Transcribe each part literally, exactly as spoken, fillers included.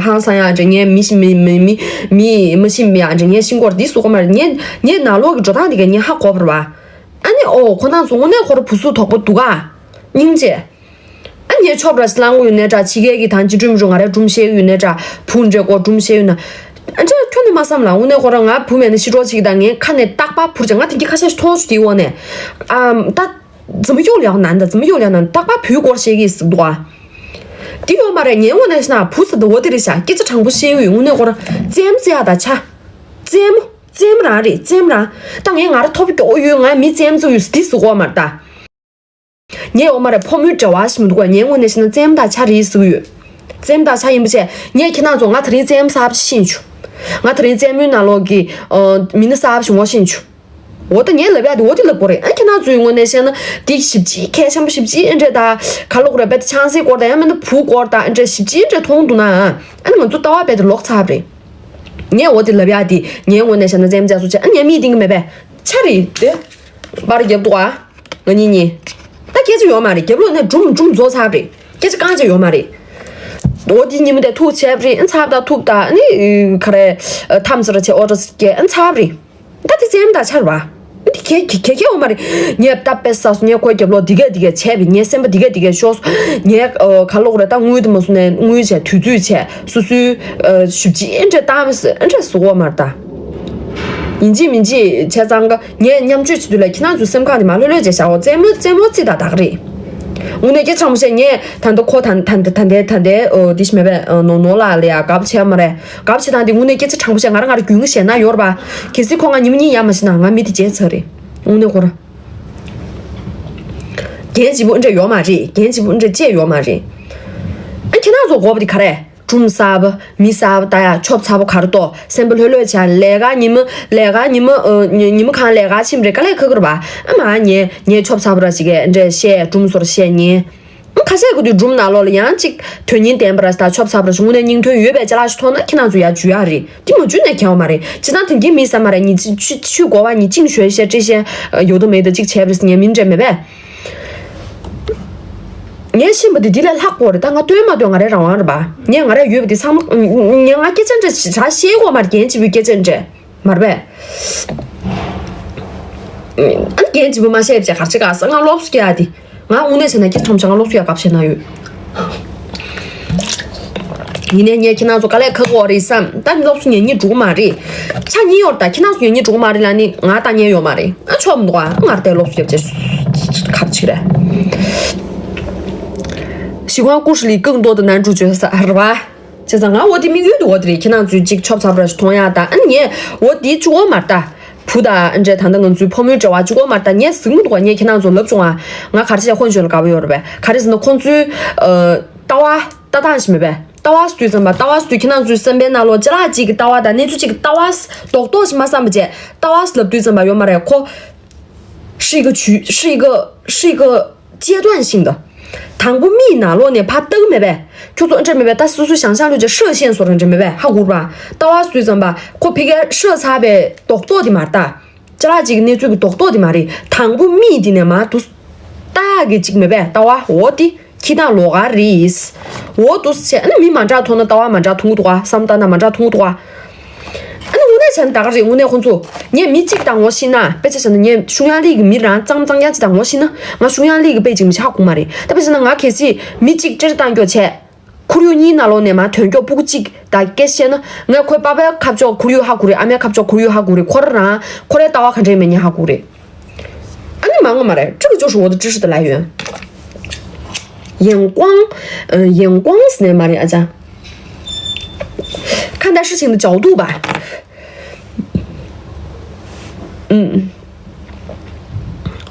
ཁང་སང་ཡང་འདྲ། ངས་མི་ཤི་མི་མི་མི་མི་མི་མ་ཤི་མི་ཡང་འདྲ། ངས་ཤི་སྐོར་འདི་སུ་གོ་མ་རེད། ངས་ངས་ནང་ལོག་གི་འགྲོ་སྟངས་འདི་ག་ངས་ཧ་གོ་བ་རེད་བ། ཨ་ནི་ཨོ་ཁོ་ནང་ཚོ་དངོས་གནས་ཁོ་ར་བུ་སུ་དོག་པོ་འདུག་ག། སྙིང་རྗེ། ཨ་ངས་ཆོབ་ར་སི་ལང་གོ་ཡོད་ནའི་འདྲ། ཕྱི་རྒྱལ་གྱི་ཐང་ཅི་སྒྲུམ་རུ་ང་རའི་སྒྲུམ་ཤེས་ཡོད་ནའི་འདྲ། བུ་འདྲེ་ཀོ་སྒྲུམ་ཤེས་ཡོད་ན། ཨ་འདྲ་ཁྱོད་ནི་མ་བསམ་ལ། དངོས་གནས་ཁོ་ར་ང་བུ་མེད་ན་ཤི་གྲོགས་ཅིག་དང་ངའི་ཁ་ནས་རྟག་པར་བུར་ཅང་ང་དེང་གི་ཁ་ཤས་ཤིག་མཐོང་སུ་དེའི་འོག་ནས། ཨ་ད་འཛམ་བུ་གླིང་ལ་ཡག་ན་འདྲ། འཛམ་བུ་གླིང་ལ་ཡག་ན་རྟག་པར་བུའི་སྐོར་བཤད་ཀྱི་ཟིག་འདུག་ཨ། དེ་ཡོད་མ་རེད། ངའི་ངོས་ནས་བཤད་ན་བུ་ཟེར་དུས་འོ་དེ་རེད་ཤག། སྐད་ཆ་དྲང་པོ་བཤད་ཡོད། དངོས་གནས་ཁོ་ར་རྩེད་མོ་རྩེ་ཡག་ད་ཆ། རྩེད་མོ་རྩེད་མོ་རང་རེད། རྩེད་མོ་རང་། ད་ངས་ང་ར་ཐོབ་སྐྱོ་ཡོད། ང་མི་རྩེད་མོ་རྩེ་ཡོད་ཟེར་དེ་ཟེར་གོ་མ་རེད་ད། ངས་འོ་མ་རེད། ཕོ་མོའི་འབྲེལ་བ་ཞིག་མི་འདུག་ག། ངའི་ངོས་ནས་བཤད་ན་རྩེད་མོ་དང་ཆ་རེད་ཟེར་གྱི་ཡོད། རྩེད་མོ་དང་ཆ་ཡིན་པ་བྱས། ངས་ཁྱེད་རང་ཚོ་ང་དེ་རིང་རྩེད་མོ་གསར་པ་ཞིག་ཤེས་བྱུང་། ང་དེ་རིང་རྩེད་མོའི་ནང་ལོགས་ཀྱི་ཨ་མི་སྣ་གསར་པ་ཞིག་ངོ་ཤེས་བྱུང་། འོ་ད་ངས་ལབ་ཡག་དེ་འོ་དེ་ལབ་དགོས་རེད། ཨ་ཁྱེད་རང་ཚོའི་ངོས་ནས་བཤད་ན་དེ་ཞིབ་ཅིག་གལ་ཆེན་པོ་ཞིབ་ཅིག་ཨེ་འདྲས་ད། ག་ལབ་དགོས་རེད། དཔེ་ཆང་སའི་སྐོར་དང་ཡང་མིན་ན་བུའི་སྐོར་དང་ཨེ་འདྲས་ཞིབ་ཅིག་ཨེ་འདྲས་མཐོང་འདུག་ན། ཨ་ནི་ང་ཚོ་ལྟ་བ་རྦད་དེ་ལོག་ཚར་བ་རེད། ངས་འོ་དེ་ལབ་ཡག་དེ་ངའི་ངོས་ནས་བཤད་ན་རྩེད་མོ་རྩེ་སོང་བྱས། ཨ་ངས་མིས་བསྟན་གྱི་མེད་པས། ཆ་རེད་དེ། པར་རྒྱབ་འདུག་ཨ། ང་གཉིས་གཉིས། ད་སྐད་ཆ་ཡོད་མ་རེད། རྒྱབ་ལོགས་ནས་སྒྲུང་སྒྲུང་རྫོགས་ཚར་བ་རེད། སྐད་ཆ་རྐང་གཅིག་ཡོད་མ་རེད། འོ་དེ་ཉིན་མོ་དེ་ཐུག་བྱས་པ་རེད། ཨ་ཚར་ད་ཐུག་ད་ཨ་ནི་ག་རེ། ཐམ་སི་ར་བྱས་ཨོ་ཏྲ་སི་སྐད་ཨ་ཚར་བ་རེད། ད་དེ་རྩེད་མོ་དང་ཆ་རེད་བ། དེ་ག་ག་ག་ག་ཡོད་མ་རེད། ངས་ད་དཔེ་ཟ་སོང་། ངས་ཁོའི་རྒྱབ་ལོགས་འདི་ག་འདི་ག་བྱས་པས། ངའི་སེམས་པ་འདི་ག་འདི་ག་ཤོར་སོང་། ངས་ཨ་ག་ལབ་དགོས་རེད། ད་དངུལ་དེ་མ་བཟོས་ནས་དངུལ་བྱས་དུས་ཚོད་བྱས་སོ་སོའི་ཨ་ཞིབ་ཅིག་ཨེ་འདྲས་བཏང་བས་ཨེ་འདྲས་བཟོ་གོ་མ་རེད་ད། ཡིན་གཅིག་མིན་གཅིག་བྱས་ཙང་ཀ་ངས་མཉམ་སྤྱོད་བྱེད་དུས་ལ་ཁྱེད་རང་ཚོའི་སེམས་ཁམས་དེ་མ་ལྷོད་ལྷོད་བྱས་བཞག་འོ། རྩེད་མོ་རྩེད་མོ་རྩེ་ད་ད་ག་རེད། དངོས་གནས་སྐད་ཆ་དྲང་པོ་བཤད། ངས་ད་ལྟ་ཁོ་ད་ད་ད་ད་ལྟའི་ད་ལྟའི་ཨོ་དེ་ཞིག་མེད་པས། ཨ་ནོར་ནོར་ལགས་ལ་ཡ་དགའ་པོ་བྱས་མ་རེད། དགའ་པོ་བྱེད་སྟངས་དེ་དངོས་གནས་སྐད་ཆ་དྲང་པོ་བཤད། ང་རང་ང་རང་རྒྱུས་མངའ་བཞེས་ན་ཡོད་རེད་པ། གལ་སྲིད་ཁོ་ང་ཉི་མ་གཉིས་ཡར་མ་བཞེངས་ན་ང་མི་དེ་བརྗེད་ཚར་རེད། དངོས་གནས་ཁོ་རང་། རྒན་གཅིག་པུ་འདྲ་ཡོད་མ་རེད། རྒན་གཅིག་པུ་འདྲ་བཅས་ཡོད་མ་རེད། ཨ་ཁྱེད་རང་ཚོ་དགོས་པ་དེ་ག་རེད། སྒྲུང་གསར་པ། མི་གསར་པ་ད་ཡ་ཆོབ་ཚ་པོ་ག་རེ་ཏོ། སེམས་པ་ལྷོད་ལྷོད་བྱས། ལས་ཀ་ཉི་མ་ལས་ཀ་ཉི་མ་ཨ་ཉི་ཉི་མ་གང་ལས་ཀ་ཕྱིན་པ་རེད། དཀའ་ལས་ཁག་གི་རེད་པ། ཨ་མ་ངས་ངས་ཆོབ་ཚ་པོ་ར་ཞིག་གས་འདྲ་བཤད། སྒྲུང་བཟོ་ར་བཤད་ཉན། ཨ་ཁ་ཤས་ཀྱི་དུས་སྒྲུང་ནང་ལོགས་ལ་ཡང་ཅིག་དོན་སྙིང་ལྡན་པ་ར་ད་ཆོབ་ཚ་པོ་ར་ཞིག་དངོས་གནས་སྙིང་དོན་ཡོད་པའི་ཅ་ལག་ཞིག་མཐོང་ན་ཁྱེད་རང་ཚོ་ཡར་འཇུ་ཡག་རེད། དེ་མ་འཇུས་ན་ཁྱད་པར་མ་རེད། བྱས་ཙང་དེང་གི་མི་ཟེར་མ་རེད། ཉིན་ཅིག་ཆུ་ཆུ་འགོ་བ་ཉིན་ཅིག་ཞོལ་བཤད་ཅི་བཤད་ཡོད་དོ་མེད་དོ་ཅིག་བྱས་པ་རེད་ཟེར་ངས་མིན་འདྲ་མེད་པས། ངས་ཤེས་པ་འདི་འདི་ལས་ལྷག་པོ་རེད། ད་ང་སྟོན་མ་སྟོན་ང་རའི་རང་དབང་རེད་པ། ངས་ང་རས་ཡོད་པ་འདི་ཚང་མ་ངས་ང་སྐད་ཆ་འདྲ་ཞེ་དྲག་བཤད་ཀྱི་ཡོད་མ་རེད། རྒན་གཅིག་པུའི་སྐད་ཆ་འདྲ་མ་རེད་པས། ཨ་ནི་རྒན་གཅིག་པུ་མ་བཤད་པ་བྱས་ག་རེ་བྱེད་ག་ཟེར། ང་སློབ་གསོ་རྒྱག་ཡག་འདི། ང་དངོས་གནས་བྱས་ན་སྐད་ཆ་ཐམས་ཅད་ང་སློབ་གསོ་རྒྱག་ག་བྱས་ན་ཡོད། ཡིན་ནའི་ངས་ཁྱེད་རང་ཚོ་དཀའ་ལས་ཁག་གོ་རེད་བསམ། ད་སློབ་གསོ་ཉན་སྙིང་འདོད་ཀྱི་མ་རེད། ཆ་གཉིས་ཡོད་རེད། ད་ཁྱེད་རང་ཚོ་ཉན་སྙིང་འདོད་ཀྱི་མ་རེད་ལབ་ནི་ང་ལྟ་མཁན་ཡོད་མ་རེད། ཨ་ཆོབ་མི་འདུག་ཨ། ང་ར་དེ་སློབ་གསོ་རྒྱབ་བྱས་ག་རེ་བྱེད་ཀྱི་རེད། 喜欢故事里更多的男主角 ཟེར་བ། བྱས་ཙང་ང་འོ་དེ་དམིགས་ཡུལ་དུ་འོ་དེ་རེད། ཁྱེད་རང་ཚོས་ཅིག་ཆོབ་ཚ་པོ་ར་ཞིག་མཐོང་ཡག་དང་། ཨ་ནི་ངས་འོ་དེ་གཅིག་པོ་མ་རེད་ད། བུ་དང་ཨ་འདྲས་ད་ལྟ་ང་ཚོའི་ཕོ་མོའི་འབྲེལ་བ་གཅིག་པོ་མ་རེད་ད། ངས་ཟེར་གྱི་མི་འདུག་ག། ངས་ཁྱེད་རང་ཚོ་ལབ་བྱུང་ང་། ང་ག་རེ་བྱས་ཧོན་ཞོན་ལ་དགའ་པོ་ཡོད་རེད་པས། ག་རེ་ཟེར་ན་ཁོང་ཚོའི་ཨ་ལྟ་བ་ལྟ་སྟངས་ཤིག་མེད་པས། ལྟ་བ་ཟེར་དུས་ཙམ་པ་ལྟ་བ་ཟེར་དུས་ཁྱེད་རང་ཚོའི་སེམས་པའི་ནང་ལོགས་ཅ་ལག་གཅིག་གི་ལྟ་བ་དང་གནས་ཚུལ་གཅིག་གི་ལྟ་བ་རྡོག་རྡོག་ཞིག་མ་བསམ་པ་བྱས། ལྟ་བ་ཟེར་ལབ་དུས་ཙམ་པ་ཡོད་མ་རེད། ཁོ་是一个局是一个是一个 阶段性的། དང་པོ་མིག་ནང་ལོགས་ནས་ཕར་ལྟ་གི་མེད་པས། ཁྱོད་ཚོ་ཨ་འདྲས་མེད་པས། ད་སོ་སོའི་想象力 ཅིག་设限 བཟོ་ར་འདྲས་མེད་པས། ཧ་གོ་ར་པ། ལྟ་བ་ཟེར་དུས་ཙམ་པ་ཁོ་ཕ་གིར་བཤད་ཚར་བའི་རྡོག་རྡོག་དེ་མ་རེད་ད། ཅ་ལག་ཅིག་གི་གནས་ཚུལ་གྱི་རྡོག་རྡོག་དེ་མ་རེད། དང་པོ་མིག་དེ་ནས་མར་འདུག་ལྟ་ཡག་གི་ཅིག་མེད་པས། ལྟ་བ་འོ་དེ། ཁྱི་དང་ལོགས་ཀ་རེད། འོ་འདུག་སེ་བྱས། ཨ་ནི་མི་མ་འདྲ་མཐོང་ན་ལྟ་བ་མ་འདྲ་མཐོང་གི་འདུག་ག། བསམ་བཏང་ན་མ་འདྲ་མཐོང་གི་འདུག་ག། ཨ་ནི་དངོས་གནས་བྱས་ན་ད་ག་རེད། དངོས་གནས་ཁོང་ཚོ་ངས་མི་གཅིག་དང་ངོ་ཤེས་ན། དཔེ་ཆ་བཞག་ན་ངས་ཤུགས་ཡང་ལི་གི་མི་རང་གཙང་གཙང་རྐྱང་གཅིག་དང་ངོ་ཤེས་ན། ང་ཤུགས་ཡང་ལི་གི་དཔེ་ཅིག་མི་ཆགས་དགོས་མ་རེད། ད་དཔེ་བཞག་ན་ང་གལ་སྲིད་མི་གཅིག་སྤྲེལ་བཏང་སྐྱོ་བྱས། ཁོར་ཡུག་གཉིས་ནང་ལོགས་ནས་མར་དོན་འཁྱོག་སྤུ་གུ་གཅིག་དང་སྐད་བཤད་ན། ངས་ཁོའི་པ་ཕའི་ཁ་ཕྱོགས་ཁོར་ཡུག་ཧ་གོ་རེད། ཨ་མའི་ཁ་ཕྱོགས་ཁོར་ཡུག་ཧ་གོ་རེད། ཁོ་རང་རང་ཁོ་རའི་ལྟ་བ་ག་འདྲས་མེད་ཉེན་ཧ་གོ་རེད། 啊，你忙个嘛嘞？这个就是我的知识的来源。眼光，嗯，眼光是那嘛的啊，讲看待事情的角度吧。嗯，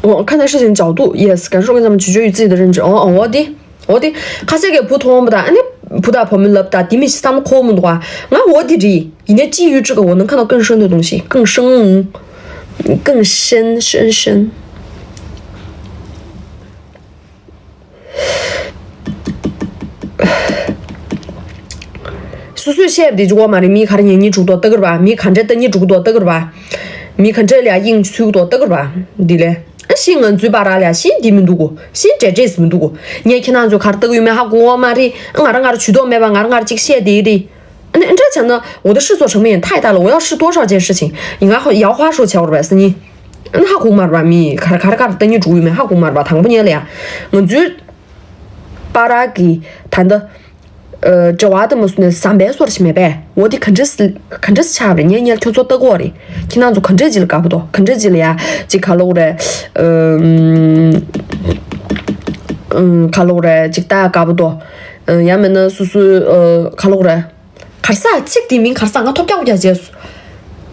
我看待事情的角度，yes，感受跟他们取决于自己的认知。哦，哦，我的。 འོ་དེ། ཁ་ཤས་ཀྱིས་བུ་མཐོང་བ་དང་། ཨ་ནི་བུ་དང་བུ་མོ་ལབ་དང་། དེ་མི་ཤེས་བསམ་བློ་འཁོར་མི་འདུག་ག། ང་འོ་དེ་རེད། 你的际遇这个，我能看到更深的东西，更深，更深，深深。 སོ་སོས་བཤད་པ་དེ་འཇུག་པ་མ་རེད། མི་ག་རེ་ཉན་སྙིང་འདོད་ཀྱི་འདུག་ལྟ་གི་རེད་པ། མི་ག་འདྲས་ལྟ་སྙིང་འདོད་ཀྱི་འདུག་ལྟ་གི་རེད་པ། མི་ག་འདྲས་ལ་དབྱིངས་ཚུད་ཀྱི་འདུག་ལྟ་གི་རེད་པ། འདི་ལས་ཨ་ཤི་ང་ཚོའི་བར་ལ་ཤི་འདི་མི་འདུག་གོ། ཤི་འདྲེ་འདྲེས་མི་འདུག་གོ། ངས་ཁྱེད་རང་ཚོས་ག་རེ་ལྟ་གི་ཡོད་མེད་ཧ་གོ་བ་མ་རེད། ང་རང་ང་རང་ཇུས་གཏོགས་མེད་པ་ང་རང་ང་རང་ཅིག་བཤད་བསྡད་ཀྱི་རེད། 想呢，我的事做成没？太大了，我要试多少件事情？你看，好，摇花说桥了呗，是你。那还红嘛吧，咪，卡卡卡，等你注意没？还红嘛吧，糖不捏了呀。我觉得巴拉给谈的，呃，这娃怎么说呢？三百说是没呗？我的肯定是肯定是差不多，你你就做得过的，听那种肯定就了搞不懂，肯定就了呀，这卡路的，呃，嗯，嗯，卡路的，这大家搞不懂，嗯，要么呢，是是，呃，卡路的。 གར་ས་གཅིག་དེ་མིན་གར་ས་ང་ཐོབ་རྒྱག་རྒྱག་བྱས་སོ།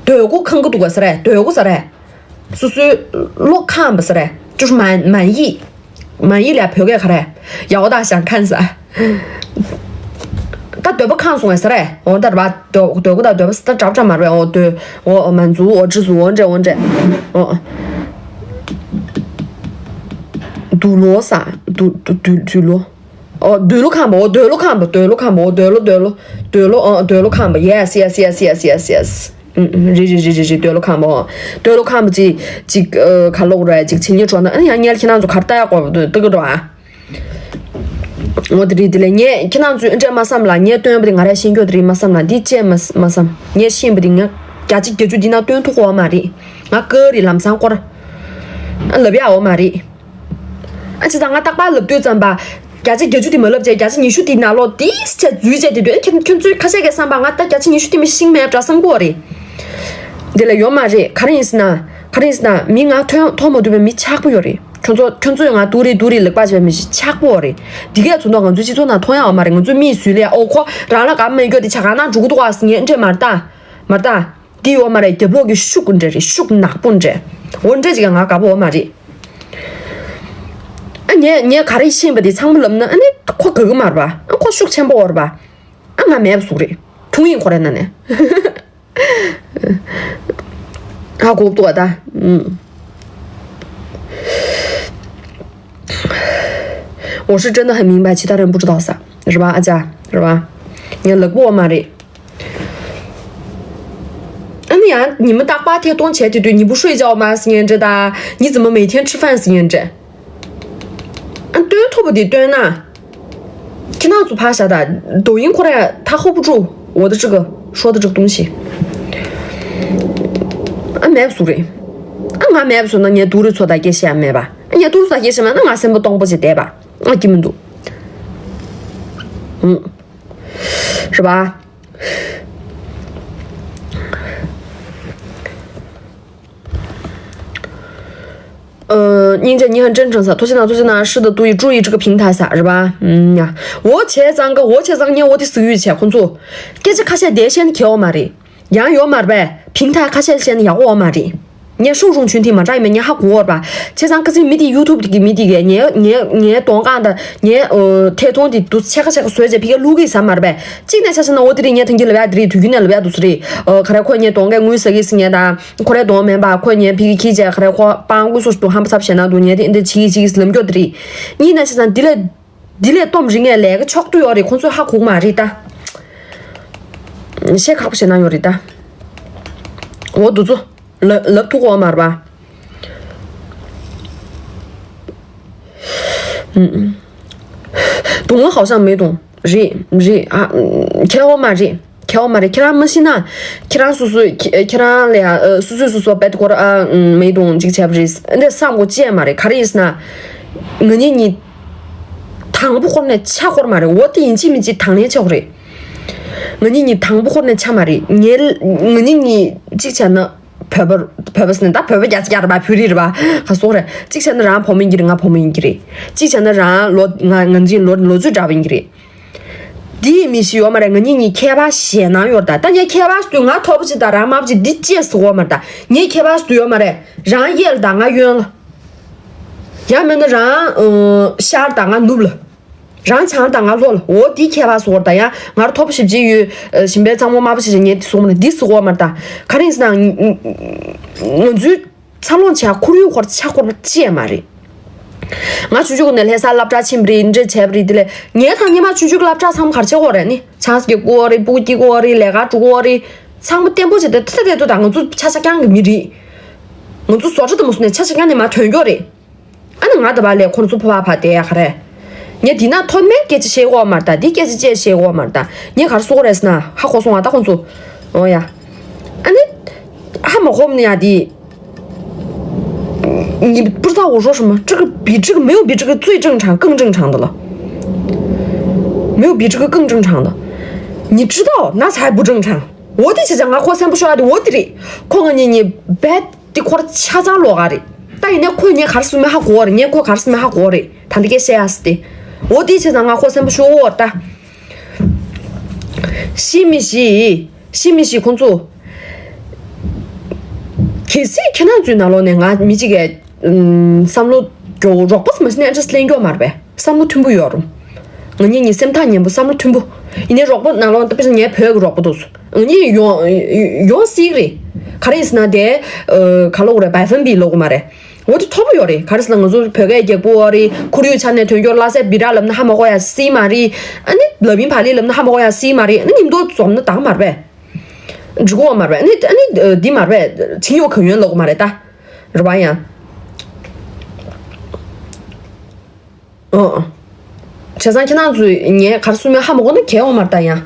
འདོད་སྒོ་ཁེངས་ཀྱི་འདུག་ག་ཟེར་རེད། འདོད་སྒོ་ཟེར་རེད། སོ་སོའི་བློ་ཁེངས་པ་ཟེར་རེད།就是满满意། 满意 ལ་བོད་སྐད་ག་རེད། 要大想看啥། ད་འདོད་པ་ཁེངས་སོང་བས་ཟེར་རེད། འོ་ད་ར་བ་འདོད་འདོད་སྒོ་དང་འདོད་པ་ད་འདྲ་འདྲ་མ་རེད། འོ་འདོད་འོ་满足འོ知足འོ་འདྲ་འོ་འདྲ། འོ། འདུ་ལོ་ས། འདུ་འདུ་འདུ་འདུ་ལོ། ཨོ། འདོད་བློ་ཁེངས་པ། ཨོ། འདོད་བློ་ཁེངས་པ། འདོད་བློ་ཁེངས་པ། ཨོ། འདོད་བློ། འདོད་བློ། འདོད་བློ། ཨོ། འདོད་བློ་ཁེངས་པ། Yes, yes, yes, yes, yes, yes. ཨུམ། ཨུམ། རེད་རེད་རེད་རེད་རེད། འདོད་བློ་ཁེངས་པ། ཨོ། འདོད་བློ་ཁེངས་པ་ཅིག་ཅིག་ཨ། ག་ལབ་དགོས་རེད། ཅིག་བྱེད་སྙིང་བྲོ་ན། ཨ་ནི་ཡང་ངས་ཁྱེད་རང་ཚོ་གར་ལྟ་ཡག་གོ་ལྟ་གི་འགྲོ་ཨ། འོ་དེ་རེད། དེ་ལས་ངས་ཁྱེད་རང་ཚོས་འདྲ་མ་བསམ་ལ། ངས་སྟོན་པ་དེ་ང་རས་ཤེས་རྒྱུ་དེ་རེད་མ་བསམ་ལ། འདི་ཅེས་མ་མ་བསམ། ངས་ཤེས་པ་དེ་ང་བརྒྱ་ཆ་བརྒྱད་ཅུ་འདི་ན་སྟོན་ཐུབ་ཀྱི་ཡོད་མ་རེད། ང་དཀའ་རེད། ལམ་སང་སྐོར་ཨ་ལབ་ཡག་ཡོད་མ་རེད། ཨ་ཅེ་ད་ང་རྟག་པར་ལབ་དུས་ཙམ་པ། བརྒྱ་ཆ་བརྒྱད་ཅུ་དེ་མ་ལབ་བྱས། བརྒྱ་ཆ་ཉི་ཤུ་དེ་ནང་ལོགས་དེ་ཆ་འཛུལ་བྱས་དེ་དུས། ཨ་ཁྱོད་ཁྱོད་ཚོས་ཁ་ཤས་ཀྱིས་བསམ་པ་ང་ད་བརྒྱ་ཆ་ཉི་ཤུ་དེ་མི་ཤེས་མེད་འདྲ་བསམ་གྱི་ཡོད་རེད། འདི་ལ་ཡོད་མ་རེད། ག་རེ་ཡིན་ཟེར་ན། ག་རེ་ཡིན་ཟེར་ན། མི་ང་ཐོན་མཐོང་མ་ཐུབ་པའི་མི་ཆགས་པོ་ཡོད་རེད། ཁྱོད་ཚོ་ཁྱོད་ཚོས་ང་སྡུག་རེད་སྡུག་རེད་ལབ་པ་བྱས་པའི་མི་ཞིག་ཆགས་པོ་ཡོད་རེད། འདི་གས་ཚོ་ནོ་ང་ཚོའི་སྤྱི་ཚོགས་ནང་མཐོང་ཡག་ཡོད་མ་རེད། ང་ཚོའི་མིས་ཟུར་ལ་ཡ། ཨོ་ཁོ་རང་ལ་དགའ་མེད་རྒྱུ་དེ་ཆ་ག་ན་འགྲོ་གི་འདུག་ཨ་ཟེར་ངས་འདྲ་མ་རེད་ད། མ་རེད་ད། འདི་ཡོད་མ་རེད། རྒྱབ་ལོགས་ཀྱི་ཤུགས་འདྲ་རེད། ཤུགས་ནག་པོ་འདྲ། འོ་འདྲ་ཅིག་ང་དགའ་པོ་ཡོད་མ་རེད། ཨ་ངས་ངས་ག་རེ་ཤེས་པ་དེ་ཚང་མ་ལབ་ན། ཨ་ནི་ཁོ་དགའ་གི་མ་རེད་པ། ཨ་ཁོ་ཤུགས་ཆེན་པོ་ཡོད་རེད་པ། ཨ་ང་མེད་པ་ཟུག་རེད། ཐུང་ཡིན་ཁོ་རེ་ན་ནས། ཧ་གོ་འདུག་ཨ་ད། ཨུམ། 我是真的很明白，其他人不知道啥，是吧？ ཨ་ཅག་རེད་པ། ངས་ལབ་པོ་ཡོད་མ་རེད། 哎，你呀，你们大巴贴东前对对，你不睡觉吗？是你这的，你怎么每天吃饭是你这？啊，对头不的对呢。听到主怕啥的，抖音过来，他hold不住我的这个说的这个东西。啊，没不说的。啊，俺没不说，那你肚里错大给写没吧？你肚里错大给写嘛，那俺先不动不起对吧？啊，根本都，嗯，是吧？ 呃，人家你很真诚撒，托谢呢，托谢呢，是的，注意注意这个平台撒，是吧？嗯呀，我切张个，我切张年，我的私域切，混住，给这卡些电线的给我嘛的，羊有嘛呗，平台卡些线的要我嘛的。 ངས་受众群体མ་འདྲ་ཡིན་མིན་ངས་ཧ་གོ་བར་པ། བྱས་ཙང་ཁ་སང་མི་དེ་YouTube གི་མི་དེ་གས་ངའི་ངའི་ངའི་གདོང་ཁ་དང་ངའི་ཨོ་ཐད་གཏོང་དེ་དུ་ཕྱེད་ཀ་ཕྱེད་ཀ་བཟོས་བྱས་ཕ་གིར་བླུག་གི་ཟ་མ་རེད་པས། གཅིག་ནས་ཆ་བཞག་ན་འོ་དེ་རིང་ངས་ཐང་གི་ལབ་ཡ་དེ་རིང་དུས་རྒྱུན་ནས་ལབ་ཡ་འདུག་ས་རེད། ཨོ་ག་རེ་ཁོ་ངའི་གདོང་གས་དངུལ་ཟ་གི་ཟེར་ངས་དང་ཁོ་རའི་གདོང་མིན་པ། ཁོ་ངའི་ཕ་གི་ཁྱི་བྱས་ག་རེ་ཁོ་པང་དངུལ་སོ་སོ་དུ་ཧམ་པ་ཚབ་བྱས་ན་འདུག་ངས་དེ་འདི་བྱེད་གི་བྱེད་གི་ལབ་རྒྱུ་དེ་རེད། གཉིས་ནས་ཆ་བཞག་ན་འདི་ལས། འདི་ལས་གཏོང་རིགས་ངས་ལས་ཀ་ཆོག་ཏུ་ཡོད་རེད། ཁོང་ཚོས་ཧ་གོ་མ་རེད་ད། བཤད་ཁག་པོ་བྱེད་ན་ཡོད་རེད་ད། འོ་འདུག་ཚོ། ལབ་ལབ་ཐུབ་ཀྱི་ཡོད་མ་རེད་པ། ཨུམ།懂了好像没懂。རེད་རེད་ཨ། ཁྱེད་འོ་མ་རེད། ཁྱེད་འོ་མ་རེད། ཁྱེད་རང་མ་ཤེས་ན། ཁྱེད་རང་སོ་སོས་ཁྱེད་ཁྱེད་རང་ལ་ཡ་ཨ། སོ་སོས་སོ་སོ་བེད་སྐོར་ཨ། མེད་དུང་ཅིག་བྱས་པ་རེད། འདི་བསམ་དགོས་ཅི་ཡང་མ་རེད། ག་རེ་ཡིན་ཟེར་ན། ང་གཉིས་གཉིས། དང་པོ་ཁོ་ནས་ཆ་ཁོར་མ་རེད། འོ་དེ་ཡིན་གཅིག་མིན་གཅིག་དང་ལེན་ཆགས་རེད། ང་གཉིས་གཉིས་དང་པོ་ཁོ་ནས་ཆ་མ་རེད། ངའི་ང་གཉིས་གཉིས་གཅིག་བྱས་ན་བོད་པ་བོད་པ་ཟེར་ན་ད་བོད་པ་རྒྱ་ཆེ་རྒྱ་རེད་པ། བོད་རིགས་རེད་པ། ག་སོག་རེད། གཅིག་བྱས་ན་རང་བུ་མོ་ཡིན་གྱི་རེད། ང་བུ་མོ་ཡིན་གྱི་རེད། གཅིག་བྱས་ན་རང་ལོ་ང་ང་ཚོའི་ལོ་ལོ་ཚོད་འདྲ་པོ་ཡིན་གྱི་རེད། འདི་མི་ཤེས་ཡོད་མ་རེད། ང་གཉིས་གཉིས་ཁྱད་པར་ཞེད་སྣང་ཡོད་རེད་ད། ད་ངས་ཁྱད་པར་ཟེར་དུས་ང་མཐོ་པོ་ཅིག་དང་རང་དམའ་པོ་ཅིག་འདི་ཅི་ཟེར་གོ་མ་རེད་ད། ངས་ཁྱད་པར་ཟེར་དུས་ཡོད་མ་རེད། རང་གཡས་ལ་དང་ང་གཡོན་ལ། ཡང་མིན་ན་རང་ཨ། ཤར་དང་ང་ནུབ་ལ། རང་བྱང་དང་ང་ལྷོ་ལ། འོ་དེའི་ཁྱད་པར་ཟེར་བ་རེད་ད། ཡང་ང་རང་མཐོ་པོ་ཞེ་པོ་ཅིག་ཡོད། ཨ། ཞིམ་པའི་གཙང་མ་དམར་པོ་ཞེ་པོ་ཅིག་ངས་དེ་ཟེར་གོ་མ་རེད། འདི་ཟེར་གོ་མ་རེད་ད། ག་རེ་ཡིན་ཟེར་ན། ང་ང་ང་ཚོའི་འཚར་ལོངས་བྱེད་ཡ་ཁོར་ཡུག་ཁོ་རང་ཆགས་ཁོ་རང་ཅི་ཡང་མ་རེད། ང་ཆུང་ཆུང་ནས་ལྷ་སར་སློབ་གྲྭ་ཕྱིན་པ་རེད། འདི་འདྲ་བྱས་པ་རེད། དེ་ལས་ངའི་ཐང་སྙེ་མ་ཆུང་ཆུང་གི་སློབ་གྲྭ་ཚང་མ་ག་རེ་བྱེད་དགོས་རེད་ནི། ཆང་སྐྱེ་དགོས་རེད། སྤུ་གུ་སྐྱེ་དགོས་རེད། ལས་ཀ་འགྲོ་དགོས་རེད། ཚང་མ་བརྟན་པོ་བྱས་ཏེ་ཐ་ཐ་ཐ་ཐ། ང་ཚོ་ཆ་ཆ་རྐྱང་གི་མི་རེད། ང་ཚོ་བཟོ་གྲྭ་དེ་མོ་སོང་ནས་ཆ་ཆ་རྐྱང་ནས་མར་ཐོན་རྒྱུ་རེད། ཨ་ནི་ང་ད་བར་ལས་ཁོང་ཚོ་ཕ་བ་ཕ་དེ་ཡ་ག་རེ། ངས་འདི་ན་མཐོ་དམན་སྐད་ཆ་བཤད་དགོས་མ་རེད་ད། འདི་སྐད་ཆ་བཅས་བཤད་དགོས་མ་རེད་ད། ངས་ག་རེ་གསུང་གི་རེད་ཟེར་ན་ཧ་གོ་སོང་ང་ད་ཁོང་ཚོ། འོ་ཡ། ཨ་ནི། ཧ་མ་གོ་ནི་ཡ་འདི།你不知道我说什么，这个比这个没有比这个最正常、更正常的了。没有比这个更正常的。你知道那才不正常。我的姐姐，我可先不说的，我的嘞，看看你你白的块儿恰张落啊嘞。但人家看你还是没还过嘞，人家看还是没还过嘞，他那个谁啊是的。我的姐姐，我可先不说的。是不是？ ཤི་མི་ཤི་ཁོང་ཚོ། གལ་སྲིད་ཁྱེད་རང་ཚོའི་ནང་ལོགས་ནས་ང་མི་གཅིག་གིས་ཨུམ་བསམ་བློ་རྒྱོ་རོགས་པ་མ་ཤི་ནས་ཨ་འདྲས་ལེན་རྒྱོ་མ་རེད་པས། བསམ་བློ་མཐུན་པོ་ཡོད་རུང་། ང་གཉིས་གཉིས་སེམས་ཐག་ཉེ་པོ་བསམ་བློ་མཐུན་པོ། ཡིན་ནའི་རོགས་པ་ནང་ལོགས་ད་དཔེར་ན་ངའི་བོད་ཀྱི་རོགས་པ་དེ་ཚོ། ང་གཉིས་ཡོང་ཡོང་སྲིད་རེད། ག་རེ་ཡིན་ཟེར་ན་དེ་ཨ་ག་ལབ་དགོས་རེད། བའི་ཧྥན་པི་ལབ་དགོས་མ་རེད། འོ་དེ་མཐོ་པོ་ཡོད་རེད། ག་རེ་ཟེར་ན་ང་ཚོ་བོད་སྐད་རྒྱག་པོ་བ་རེད། ཁོར་ཡུག་ཆ་ནས་དོན་སྐྱོར་བླ་སེ་སྦི་ར་ལབ་ན་ཧ་མ་གོ་ཡ་སྲིད་མ་རེད། ཨ་ནི་ལབ་ཡིན་བ་ལི་ལབ་ན་ཧ་མ་གོ་ཡ་སྲིད་མ་རེད། ཨ་ནི་ཉིན་ཐོ་འཛོམས་ན་དང་མ་རེད་པས། འགྲིག་གོ་མ་རེད་པས། ཨ་ནི་ཨ་ནི་འདི་མ་རེད་པས། ཆིང་ཡོ་གང་ཡོན་ལབ་གོ་མ་རེད་ད། རེད་པ་ཡང་། ཨོ། བྱས་ཙང་ཁྱེད་རང་ཚོས་ངས་ག་རེ་གསུང་མིན་ཧ་མ་གོ་ན་གལ་ཡོད་མ་རེད་ད་ཡང་།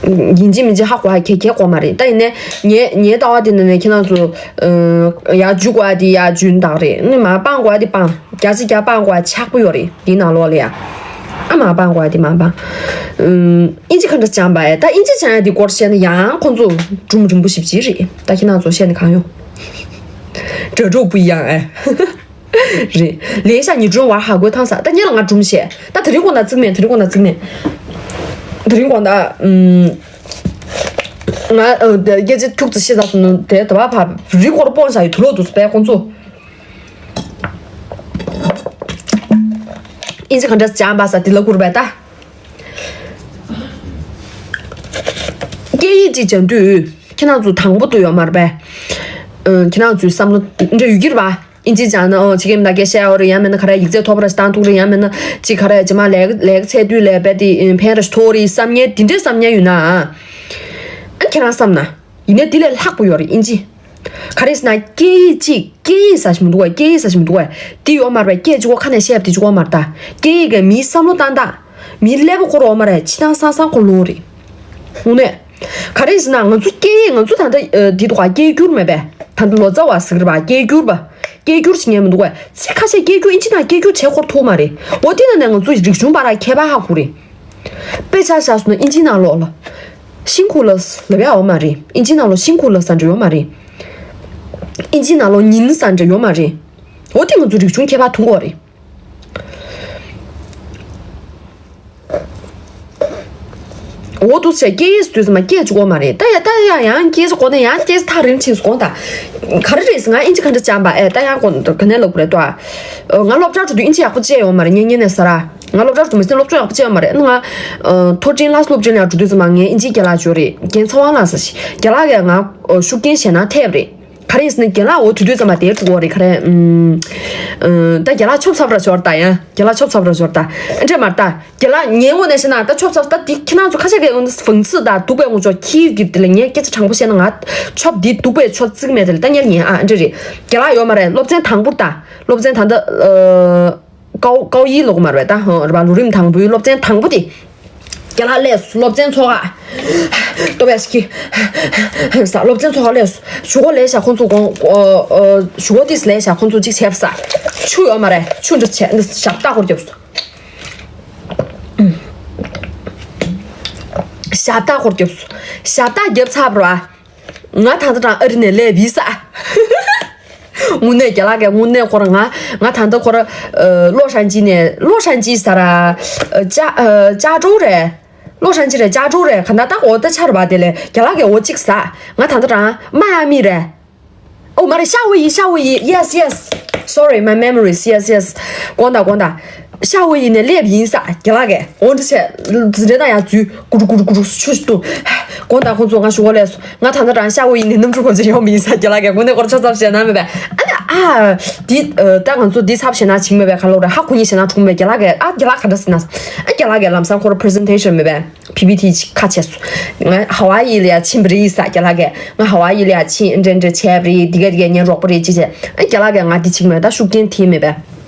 ཡིན་གཅིག་མིན་གཅིག་ཧ་གོ་ཧ་གལ་གལ་གོ་མ་རེད་ད། ཡིན་ནའི་ངའི་ངའི་ལྟ་བ་དེ་ནང་ནས་ཁྱེད་རང་ཚོ་ཨ་ཡར་འཇུ་དགོས་ཡ་དེ་ཡར་འཇུ་ན་ད་རེད། ནི་མར་སྤང་དགོས་ཡ་དེ་སྤང་། རྒྱ་ཆེ་རྒྱ་སྤང་དགོས་ཡ་ཆགས་པོ་ཡོད་རེད་དེའི་ནང་ལོགས་ལ་ཡ། ཨ་མར་སྤང་དགོས་ཡ་དེ་མར་སྤང་། ཨུམ། ཨིན་ཇི་ག་འདྲ་སྦྱངས་པ་ཡ། ད་ཨིན་ཇི་སྦྱང་ཡ་དེ་སྐོར་བཤད་ན་ཡང་ཁོང་ཚོ་སྒྲུང་རིང་པོ་ཞེ་པོ་ཅིག་རེད། ད་ཁྱེད་རང་ཚོ་བཤད་ན་གང་ཡོང་། 这就不一样哎。 རེད། 连下你中文还会烫啥？但你让我中学，但特别光的正面，特别光的正面。特别光的，嗯，ང་ཨ་ད་སྐད་ཆ་ཁྱུག་ཙམ་བཤད་ཚར་སོང་ན་དེ་ད་བ་ཕ་རི་སྐོར་སྤོང་བྱ་ཡི་དུ་ལོ་དུ་སྤེ་ཁོང་ཚོ། ཨིན་ཇི་ག་འདྲ་སྦྱངས་པ་ས་དེ་ལ་བསྐུར་བས་ད། སྐད་ཡིག་ཅིག་སྦྱང་དུས་ཁྱེད་རང་ཚོ་དང་པོ་དུ་ཡོད་མ་རེད་པས། ཨ་ཁྱེད་རང་ཚོའི་བསམ་བློ་འདྲ་ཡོད་ཀྱི་རེད་པ། ཨིན་ཇི་སྦྱངས་ན་ཨོ་ཕྱི་རྒྱལ་མི་ནང་སྐད་བཤད་ཡོད་རེད། ཡང་མིན་ན་ག་རེ་ཡིག་ཚད་མཐོ་པོ་ར་ཞིག་བཏང་ཐུབ་རེད། ཡང་མིན་ན་ཅིག་ག་རེ་རྗེས་མ་ལས་ལས་ཀ་འཚོལ་དུས་ལས་རྦད་དེ་ཕན་ར་ཞིག་ཐོགས་རེད་བསམ་མཁན་དེ་འདྲའི་བསམ་མཁན་ཡོད་ན། ཨ་ཁྱེད་རང་བསམ་ན། ཡིན་ནའི་དེ་ལས་ལྷག་པོ་ཡོད་རེད་ཨིན་ཇི། ག་རེ་ཟེར་ན་སྐད་ཡིག་གཅིག་སྐད་ཡིག་ཟེར་ཞིག་མི་འདུག་གས། སྐད་ཡིག་ཟེར་ཞིག་མི་འདུག་གས། དེ་ཡོད་མ་རེད་པས། སྐད་གཅིག་པོ་ཁ་ནས་བཤད་པ་དེ་གཅིག་པོ་མ་རེད་ད། སྐད་ཡིག་གིས་མིའི་བསམ་བློ་བཏང་སྟངས། མིའི་ཀླད་པ་ཁོ་ར་ཡོད་མ་རེད། ཕྱི་ནང་སང་སང་ཁོ་ལོག་རེད། དངོས་གནས། ག་རེ་ཟེར་ན་ང་ཚོ་སྐད་ཡིག་ང་ཚོ་ད་ལྟ་ཨ་འདི་འདུག་ག་སྐད་སྒྱུར་མེད་པས། ད་ལྟ་ལོ་ཙཱ་བ་ཟེར་གི་རེད་པ། སྐད་སྒྱུར་པ། སྐད་སྒྱུར་བྱེད་མཁན་མི་འདུག་གས། ཚིག་ཁ་ཤས་སྐད་སྒྱུར་ཨིན་ཇི་ནང་སྐད་སྒྱུར་བྱེད་ཁོ་ར་ཐུག་མ་རེད། འོ་དེ་ནང་ནས་ང་ཚོ་རིག་གཞུང་བར་ལ་ཁྱད་པར་ཧ་གོ་རེད། དཔེ་ཆ་བཞག་སོང་ན་ཨིན་ཇིའི་ནང་ལོགས་ལ། ཤིང་ཁུ་ལ་ལབ་ཡ་ཡོད་མ་རེད། ཨིན་ཇིའི་ནང་ལོགས་ཤིང་ཁུ་ལ་ཟེར་འདྲ་ཡོད་མ་རེད། ཨིན་ཇིའི་ནང་ལོགས་ཉིན་ཟེར་འདྲ་ཡོད་མ་རེད། འོ་དེ་ང་ཚོ་རིག་གཞུང་ཁྱད་པར་ཐུག་གོ་རེད། འོ་དུ་ཟེར་སྐད་ཡིག་དུས་ཙམ་པ་སྐད་ཅིག་གོ་མ་རེད། ད་ཡ་ད་ཡ་ཡང་སྐད་ཅིག་གོ་ན་ཡང་སྐད་ཅིག་ཐག་རིང་ཕྱིན་སོང་ད། ག་རེ་རེད་ཟེར་ང་ཨིན་ཇི་ག་འདྲ་སྦྱངས་པ་ཨེ་ད་ཡང་གོ་ག་ནས་ལབ་དགོས་རེད་ད། ང་སློབ་གྲྭར་འགྲོ་དུས་ཨིན་ཇི་ཡག་པོ་བཅས་ཡོད་མ་རེད། ངས་ངས་ནས་ཟ་ར། ང་སློབ་གྲྭར་འགྲོ་མི་སྲིད་སློབ་སྦྱོང་ཡག་པོ་བྱས་ཡོད་མ་རེད། ང་མཐོ་འབྲིང་ལྷག་སློབ་སྦྱོང་ལ་འགྲོ་དུས་ཙམ་པ་ངས་ཨིན་ཇི་རྒན་ལགས་ཞོར་རེད། རྒན་ཚེ་དབང་ལགས་ཟེར་ཞིག་རྒན་ལགས་ཀྱིས་ང་ཤུགས་རྐྱེན་བཞེས་གནང་ཐེབས་རེད། ག་རེ་ཡིན་ཟེར་ན་རྒན་ལགས་འོ་དུས་དུས་ཙམ་པ་དེར་འགྲོ་གི་རེད། ག་རེ་ཨུམ། ཨ་ད་རྒན་ལགས་ཆོབ་ཚབ་ར་ཞོར་ད་ཡང་རྒན་ལགས་ཆོབ་ཚབ་ར་ཞོར་ད་ཨེ་འདྲས་མ་རེད་ད། རྒན་ལགས་ངའི་ངོས་ནས་བཤད་ན་ད་ཆོབ་ཚབ་ད་འདི་ཁྱེད་རང་ཚོ་ཁ་ཤས་ཀྱིས་ཡོང་ན་ཧྥང་ཚི་ད་སྡུག་པའི་ངོ་ཅོག་ཁྱི་གི་དེ་ལ་ངས་སྐད་ཆ་དྲང་པོ་བཤད་ན་ང་ཆོབ་འདི་སྡུག་པའི་ཆོ་བརྩིགས་མེད་དེ་ལ་ད་ཉལ་ཉན་ཨ་ཨེ་འདྲས་རེད། རྒན་ལགས་ཡོད་མ་རེད། སློབ་ཚན་དང་པོ་ད་སློབ་ཚན་ད་ད་ཨ། ཀའོ་ཀའོ་ཡི་ལོག་མ་རེད་ད། ཧོ་རེད་པ། ལོ་རིམ་དང་པོའི་སློབ་ཚན་དང་པོ་དེ། རྒན་ལགས་སླེབས་སོང་། སློབ་ཚན་ཚོགས་ཁ། ལྟོ་བས་ཀྱི། ས་སློབ་ཚན་ཚོགས་ཁ་སླེབས་སོང་། ཞུ་སྒོ་ལས་བྱ་ཁོང་ཚོ་དགོང་། ཞུ་སྒོ་དེས་ལས་བྱ་ཁོང་ཚོ་གཅིག་བྱས་པ་ས། ཆུ་ཡོད་མ་རེད། ཆུ་འདྲ་བྱས་ནི་ཞབས་སྟག་སྐོར་རྒྱབ་སོང་། ཞབས་སྟག་སྐོར་རྒྱབ་སོང་། ཞབས་སྟག་རྒྱབ་ཚར་བ། ང་ད་ལྟ་རང་ཨ་རི་ནས་སླེབས་ཡིན་ས། དངོས་གནས་རྒན་ལགས་ཀྱིས་དངོས་གནས་ཁོ་རང་ང་ང་ད་ལྟ་ཁོ་རང་ལོ་ཧྲན་ཅི་ནས་ལོ་ཧྲན་ཅི་ཟེར་ར། ཅ་ཅ་ཀྲོའུ་རེད། ལོ་ཧྲན་ཅི་རེད། ཅ་ཀྲོའུ་རེད། ག་ན་ད་འོ་ད་ཆར་བ་དེ་ལས་རྒན་ལགས་ཀྱིས་འོ་གཅིག་ཟ། ང་ད་ལྟ་རང་མ་ཡ་མི་རེད། ཨོ་མ་རེད། ཤ་བོ་ཡི། ཤ་བོ་ཡི། Yes, yes. Sorry, my memories. Yes, yes. དགོངས་དག་དགོངས་དག་ཤ་བོ་ཡི་ནས་སླེབས་ཡིན་ས་རྒན་ལགས་ཀྱིས། འོ་འདྲ་བྱས་འཛིན་གྲྭ་ནང་ཡར་འཛུལ། གུ་རུ་གུ་རུ་གུ་རུ་ཆུ་ཞིག་བཏུང་། དགོངས་དག་ཁོང་ཚོ་ང་ཞུ་གོ་ལས་སོ། ང་ད་ལྟ་རང་ཤ་བོ་ཡི་ནས་གནམ་གྲུ་གོ་ཚོད་ཡོང་མི་ཡིན་ས་རྒན་ལགས་ཀྱིས་དངོས་གནས་ཁོ་རང་ཆ་ཚང་བཤད་ན་མེད་པས། ཨ་ནི་ཨ་འདི་ད་ང་ཚོ་འདི་ཚབ་བྱས་ན་བྱིང་མེད་པས། ག་ལོ་རེད། ཧ་གོ་ཡིན་བྱས་ན་གྲུང་མེད། རྒན་ལགས་ཀྱིས་ཨ་རྒན་ལགས་ག་འདྲ་ཟེར་ན། ཨ་རྒན་ལགས་ཀྱིས་ལམ་སང་ཁོ་རང་presentation མེད་པས། པི་པི་ཊི་ཅིག་ཁ་ཕྱེ་སོང་། ང་ཧ་ཝ་ཡི་ལ་ཡ་ཕྱིན་པ་རེད་ས་རྒན་ལགས་ཀྱིས། ང་ཧ་ཝ་ཡི་ལ་ཡ་ཕྱིན་འདྲ་འདྲ་བྱས་པ་རེད། འདི་ག་འདི་ག་ངའི་རོགས་པ་རེད་ཅེས་བྱས། ཨ་རྒན་ལགས་ཀྱིས་ང་འདི་བྱེད་ཀྱི་མེད། ད་ཤུགས་རྐྱེན་ཐེབས་མེད་པས།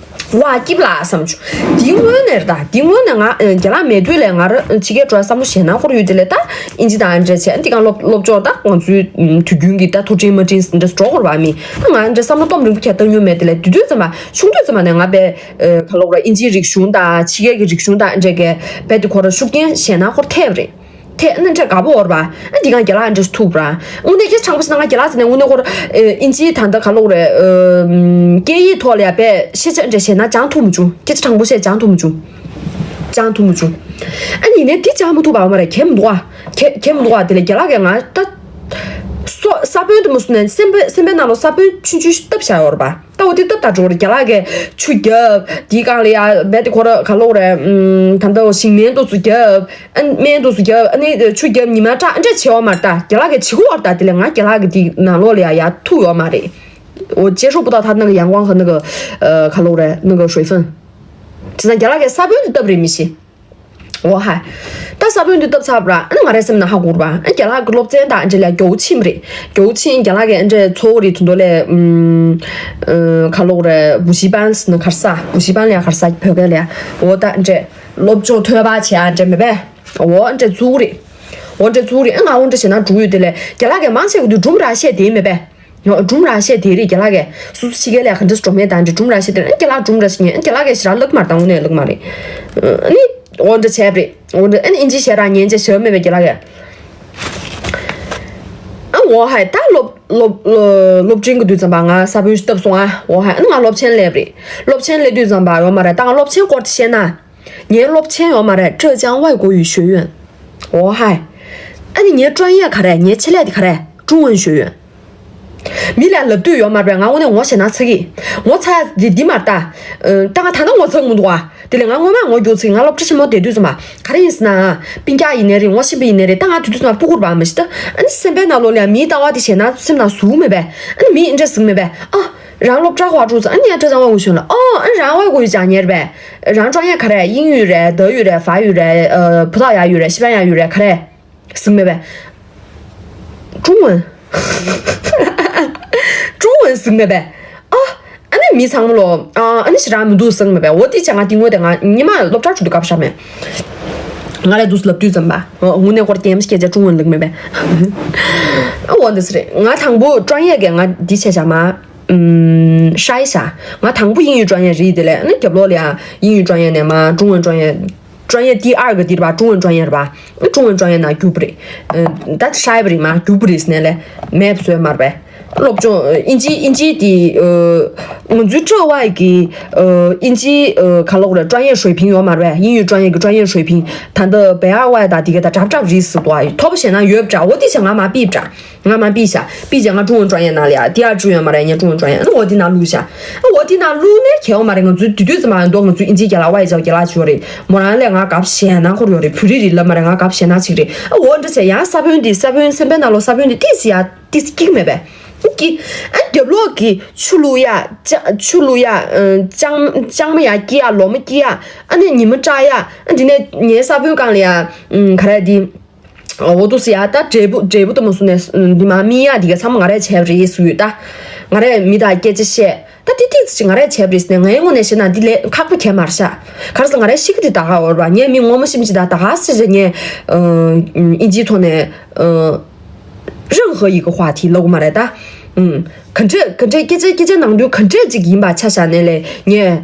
བ་སྐྱིབ་ལ་བསམ་བྱུང་། འདི་སྔོན་ནས་རེད་ད། འདི་སྔོན་ནས་ང་ཨ་རྒན་ལགས་མེད་དུས་ལས་ང་ར་ཕྱི་རྒྱལ་འགྲོ་ཡ་བསམ་བློ་ཞེ་ན་འཁོར་ཡོད་དེ་ལས་ད་ཨིན་ཇི་དང་འདྲ་བྱས་འདི་གང་སློབ་སློབ་སྦྱོང་ད་ང་ཚོའི་ཨམ་དུས་རྒྱུན་གྱི་ད་ཐུགས་འདྲིས་མ་འདྲིས་འདྲ་འགྲོ་དགོས་པ་མིན། ང་འདྲ་བསམ་བློ་གཏོང་རིང་པོ་ཁྱེད་བཏང་མྱོང་མེད་དེ་ལས་དུས་དུས་ཙམ་པ་ཆུང་དུས་ཙམ་པ་ནས་ང་དཔེ་ཨ་ག་ལབ་ར་ཨིན་ཇིའི་རིག་གཞུང་དང་ཕྱི་རྒྱལ་གྱི་རིག་གཞུང་དང་འདྲ་གི་དཔེ་དེ་ཁོ་ར་ཤུགས་རྐྱེན་ཞེ་ན་འཁོར་ཐེབས་རེད། དེ་ཨ་ནི་འདྲ་དགའ་པོ་འོར་བ། ཨ་འདི་གང་རྒན་ལགས་འདྲ་ཐུག་པ། དངོས་གནས་སྐད་ཆ་དྲང་པོ་བཤད་ན་ང་རྒན་ལགས་ཟེར་ནས་དངོས་གནས་ཁོར་ཨིན་ཇིའི་ད་ལྟ་ག་ལབ་རེད། སྐད་ཡིག་ཐོག་ལ་ཡ་དཔེ་ཤེས་བྱ་འདྲ་བཤད་ན་སྦྱང་ཐུབ་མི་བྱུང་། སྐད་ཆ་དྲང་པོ་བཤད་སྦྱང་ཐུབ་མི་བྱུང་། སྦྱང་ཐུབ་མི་བྱུང་། ཨ་ནི་ཡིན་ནའི་འདི་སྦྱང་མི་ཐུབ་པ་འོ་མ་རེད། གལ་མི་འདུག་ཨ། གལ་གལ་མི་འདུག་ཨ། དེ་ལས་རྒན་ལགས་ཀྱིས་ང་ད་སོ་ས་བོན་དུ་མ་བཟུང་ནས་སེམས་པའི་སེམས་པའི་ནང་ལ་ས་བོན་ཆུང་ཆུང་ཞིག་བཏབ་བཞག་ཡོད་རེད་པ། ད་འོ་དེ་སྟབས་དང་འགྲོ་རེད། རྒན་ལགས་ཀྱིས་ཆུ་བརྒྱབ། དེའི་སྒང་ལ་ཡ་རྦད་དེ་ཁོ་ར་ག་ལབ་རེད། ཨམ་ད་ལྟ་ཞིང་སྨན་དུ་ཚུར་བརྒྱབ། ཨ་སྨན་དུ་ཚུར་བརྒྱབ། ཨ་ནི་ཆུ་བརྒྱབ་ཉི་མ་བཀྲ་འདྲ་བྱེད་འོ་མ་རེད། ད་རྒན་ལགས་ཀྱིས་བྱེད་ཀྱི་ཡོད་རེད། ད་དེ་ལས་ང་རྒན་ལགས་ཀྱི་དེ་ནང་ལོགས་ལ་ཡ་ཡ་ཐུག་ཡོད་མ་རེད། འོ་接受不到他那个阳光和那个呃ག་ལབ་རེད།那个水分། བྱས་ཙང་རྒན་ལགས་ཀྱིས་ས་བོན་དུ་བཏབ་རེད་མི་ཤེས། འོ་ཧ། ད་ས་བོན་དེ་བཏབ་ཚར་བ་ར། ཨ་ནི་ང་རའི་སེམས་ནང་ཧ་གོ་ར་བ། ཨ་ནི་རྒན་ལགས་ཀྱི་སློབ་ཚན་དང་འབྲེལ་ལ་མགྱོགས་ཕྱིན་པ་རེད། མགྱོགས་ཕྱིན་རྒན་ལགས་ཀྱིས་ཨ་འདྲས་ཚོགས་རེད་དུ་འདོ་ལས། ཨུམ། ཨ་ག་ལབ་རེད།补习班ཟེར་ན་ག་རེ་ཟ།补习班ལ་ཡ་ག་རེ་ཟ། བོད་སྐད་ལ་ཡ། འོ་ད་འདྲས་སློབ་སྦྱོང་ཐོལ་པ་བྱེད་ཨ་འདྲས་མེད་པས། འོ་ཨ་འདྲས་བཙུགས་རེད། འོ་འདྲས་བཙུགས་རེད། ཨ་ང་འོ་འདྲས་བྱས་ན་འགྲིག་ཡོད་དེ་ལས་རྒན་ལགས་ཀྱིས་མང་ཆེ་གི་དུས་སྒྲུང་ར་བཤད་དེ་མེད་པས། སྒྲུང་ར་བཤད་དེ་རེད། རྒན་ལགས་ཀྱིས་སོ་སོ་ཕྱི་རྒྱལ་ལ་ག་འདྲ་འགྲོ་མེད་དང་འདྲ་སྒྲུང་ར་བཤད་དེ་རེད། རྒན་ལགས་སྒྲུང་ར་ཞིག་ཉན། རྒན་ལགས་ཀྱིས་ཞེ་དྲག་ལབ་མ་རེད། དངོས་གནས་ལབ་མ་རེད། ཨ་ནི་འོ་འདྲ་བྱས་པ་རེད། འོ་འདྲ་ཨ་ནི་ཨིན་ཇི་ཞེ་དྲག་ཉན་བྱས་ཞེ་པོ་མེད་པའི་རྒན་ལགས་ཀྱིས། ཨ་འོ་ཧའི་ད་སློབ་སློབ་སློབ་སློབ་འབྲིང་གི་དུས་ཙམ་པ་ང་ས་བོན་ཞིག་བཏབ་སོང་ཨ། འོ་ཧའི་ཨ་ནི་ང་སློབ་ཆེན་སླེབས་རེད། སློབ་ཆེན་སླེབས་དུས་ཙམ་པ་ཡོད་མ་རེད། ད་ང་སློབ་ཆེན་སྐོར་དེ་བཤད་ན། ངའི་སློབ་ཆེན་ཡོད་མ་རེད། 浙江外国语学院། འོ་ཧའི། ཨ་ནི་ངའི་专业ག་རེ། ངའི་ཆེད་ལས་དེ་ག་རེ། 中文学院། མི་ལ་ལབ་དུས་ཡོད་མ་རེད་པས། ང་དངོས་གནས་ངོ་ཤེས་ན་ཚ་གི། ངོ་ཚ་འདི་འདི་མ་རེད་ད། ཨ་ད་ང་ད་ལྟ་ངོ་ཚ་གི་མི་འདུག་ཨ། དེ་ལས་ང་སྔོན་མ་ངོ་རྒྱུག་ཚིག་ང་སློབ་གྲྭ་ཆེན་མོ་བསྡད་དུས་ཙམ་པ་ག་རེ་ཡིན་ཟེར་ན། སྤུན་ཀྱག་ཡིན་ནའི་རེད། ངོ་ཤེས་པ་ཡིན་ནའི་རེད། ད་ང་དེ་དུས་ཙམ་པ་སྤུ་གུར་བ་མ་ཤི་ད། ཨ་ནི་སེམས་པའི་ནང་ལོགས་ལ་མིའི་ལྟ་བ་དེ་ཞེ་ན་སེམས་ནང་ཟུག་མེད་པས། ཨ་ནི་མིའི་འདྲ་ཟིག་མེད་པས། ཨ་རང་སློབ་གྲྭ་ཁ་བ་འགྲོ་ཙང་ཨ་ནི་ཡང་ཁྲ་ཚང་བ་འུ་ཤོན་ལ་ཨོ་ཨ་རང་外国语讲ཉེར་བས། རང་专业ག་རེ། 英语རེད། 德语རེད། 法语རེད། ཨ་葡萄牙语རེད། 西班牙语རེད། ག་རེ། ཟིག་མེད་པས། 中文། 中文ཟིག་མེད་པས། ཨ་ཨ་ནི་མི་ཚང་མ་ལོ། ཨ་ཨ་ནི་ཞེ་དྲག་མི་འདུག་ཟིག་མེད་པས། འོ་དེ་བྱས་ང་དེ་ངོ་དེ་ང་ཉི་མ་སློབ་གྲྭ་ཆུ་དུ་སྐབས་ཤ་མེད། ང་ལས་འདུག་ལབ་དུས་ཙམ་པ། འོ་དངོས་གནས་ཁོར་སྐྱེམས་སྐད་ཆ་中文ལབ་མེད་པས། ཨ་འོ་འདི་ཟེར་རེད། ང་དང་པོ་专业གས་ང་འདི་བྱས་བྱ་མ། ཨུམ། 筛一下། ང་དང་པོ་英语专业རེད། དེ་ལས་ཨ་ནི་རྒྱབ་ལོགས་ལ་ཡ་英语专业ནས་མ་中文专业། 专业第二个地方中文专业རེད་པ། 中文专业ནང་རྒྱུགས་པ་རེད། ཨ་ད་ཧྲའི་པ་རེད་མ་རྒྱུགས་པ་རེད་ཟེར་ནས་ལས་མེད་བཟོས་མ་རེད་པས། སློབ་སྦྱོང་ཨིན་ཇི་ཨིན་ཇི་དེ་ཨ་ང་ཚོའི་ཀྲོའུ་ཝའི་གི་ཨ་ཨིན་ཇི་ཨ་ག་ལབ་དགོས་རེད། 专业水平ཡོད་མ་རེད་པས། 英语专业གི་专业水平ད་ལྟ་北二外ད་དེ་ག་ད་གྲབས་གྲབས་རེད་ཟེར་འདུག་ཨ། མཐོ་པོ་བྱས་ན་ཡོད་པ་འདྲ། འོ་དེ་བྱས་ང་མ་ཕུད་པ་འདྲ། ང་མ་ཕུད་ཤག་ཕུད་རྗེས་ང་中文专业ནང་ལ་ཡ་第二志愿མ་རེད། ངས་中文专业ཨ་ནི་འོ་དེ་ནང་བླུགས་ཤག་ཨ་འོ་དེ་ནང་བླུགས་ནས་ཁྱེད་འོ་མ་རེད། ང་ཚོའི་དུས་དུས་ཙམ་པ་མདོ་ང་ཚོའི་ཨིན་ཇི་རྒན་ལགས་ཝའི་ཇའོ་རྒན་ལགས་བྱོས་རེད། མོ་རང་ལས་ང་དགའ་པོ་ཞེ་ན་འཁོར་ཡོད་རེད། བོད་རིགས་རེད་ལབ་མ་རེད། ང་དགའ་པོ་ཞེ་ན་ཅིག་རེད། ཨ་འོ་འདྲ་བྱས་ཡང་ས་བོན་འདི་ས་བོན་སེམས་པའི་ནང་ལོགས་ས་བོན་འདི་ཏིས་ཡ་ཏིས་སྐྱིག་མེད་པས། སྐྱིད། ཨ་རྒྱབ་ལོགས་ཀྱི་ཆུ་བླུག་ཡ། ལྕང་ཆུ་བླུག་ཡ། ཨ་ལྕང་ལྕང་མ་ཡ་སྐྱིད་ཡ། ལོ་མ་སྐྱིད་ཡ། ཨ་ནི་ཉི་མ་སྐྲག་ཡ། ཨ་འདི་ནས་ངའི་ས་བོན་སྒང་ལ་ཡ། ཨ་ག་རེ་འདི། འོ་འདུག་སེ་ཡ་ད་འབྲས་བུ་འབྲས་བུ་དུ་མ་སོང་ནས་འདི་མ་སྨིན་ཡ་འདི་ག་ཚང་མ་ང་རས་བྱས་པ་རེད་ཟེར་ཡོད་ད། ང་རས་མི་དང་སྐད་ཆ་བཤད་ད་དེ་ཏིག་ཙི་ཅིག་ང་རས་བྱས་པ་རེད་ཟེར་ནས་ངའི་ངོས་ནས་བཤད་ན་འདི་ལས་ཁག་པོ་གས་མ་རེད་ཤག་ག་རེ་ཟེར་ང་རས་ཤི་གི་དེ་ད་ག་འོར་བ་ངས་མི་ངོ་མ་ཤེས་མི་ཅིག་ད་ད་ག་ཟེར་བྱས་ངས་ཨིན་ཇིའི་ཐོག་ནས་任何一个话题ལབ་གི་མ་རེད་ད། ག་འདྲས་ག་འདྲས་སྐད་ཆ་སྐད་ཆ་ནང་དོན་ག་འདྲས་ཅིག་ཡིན་པ་ཆ་བཞག་ནས་ལས་ངས་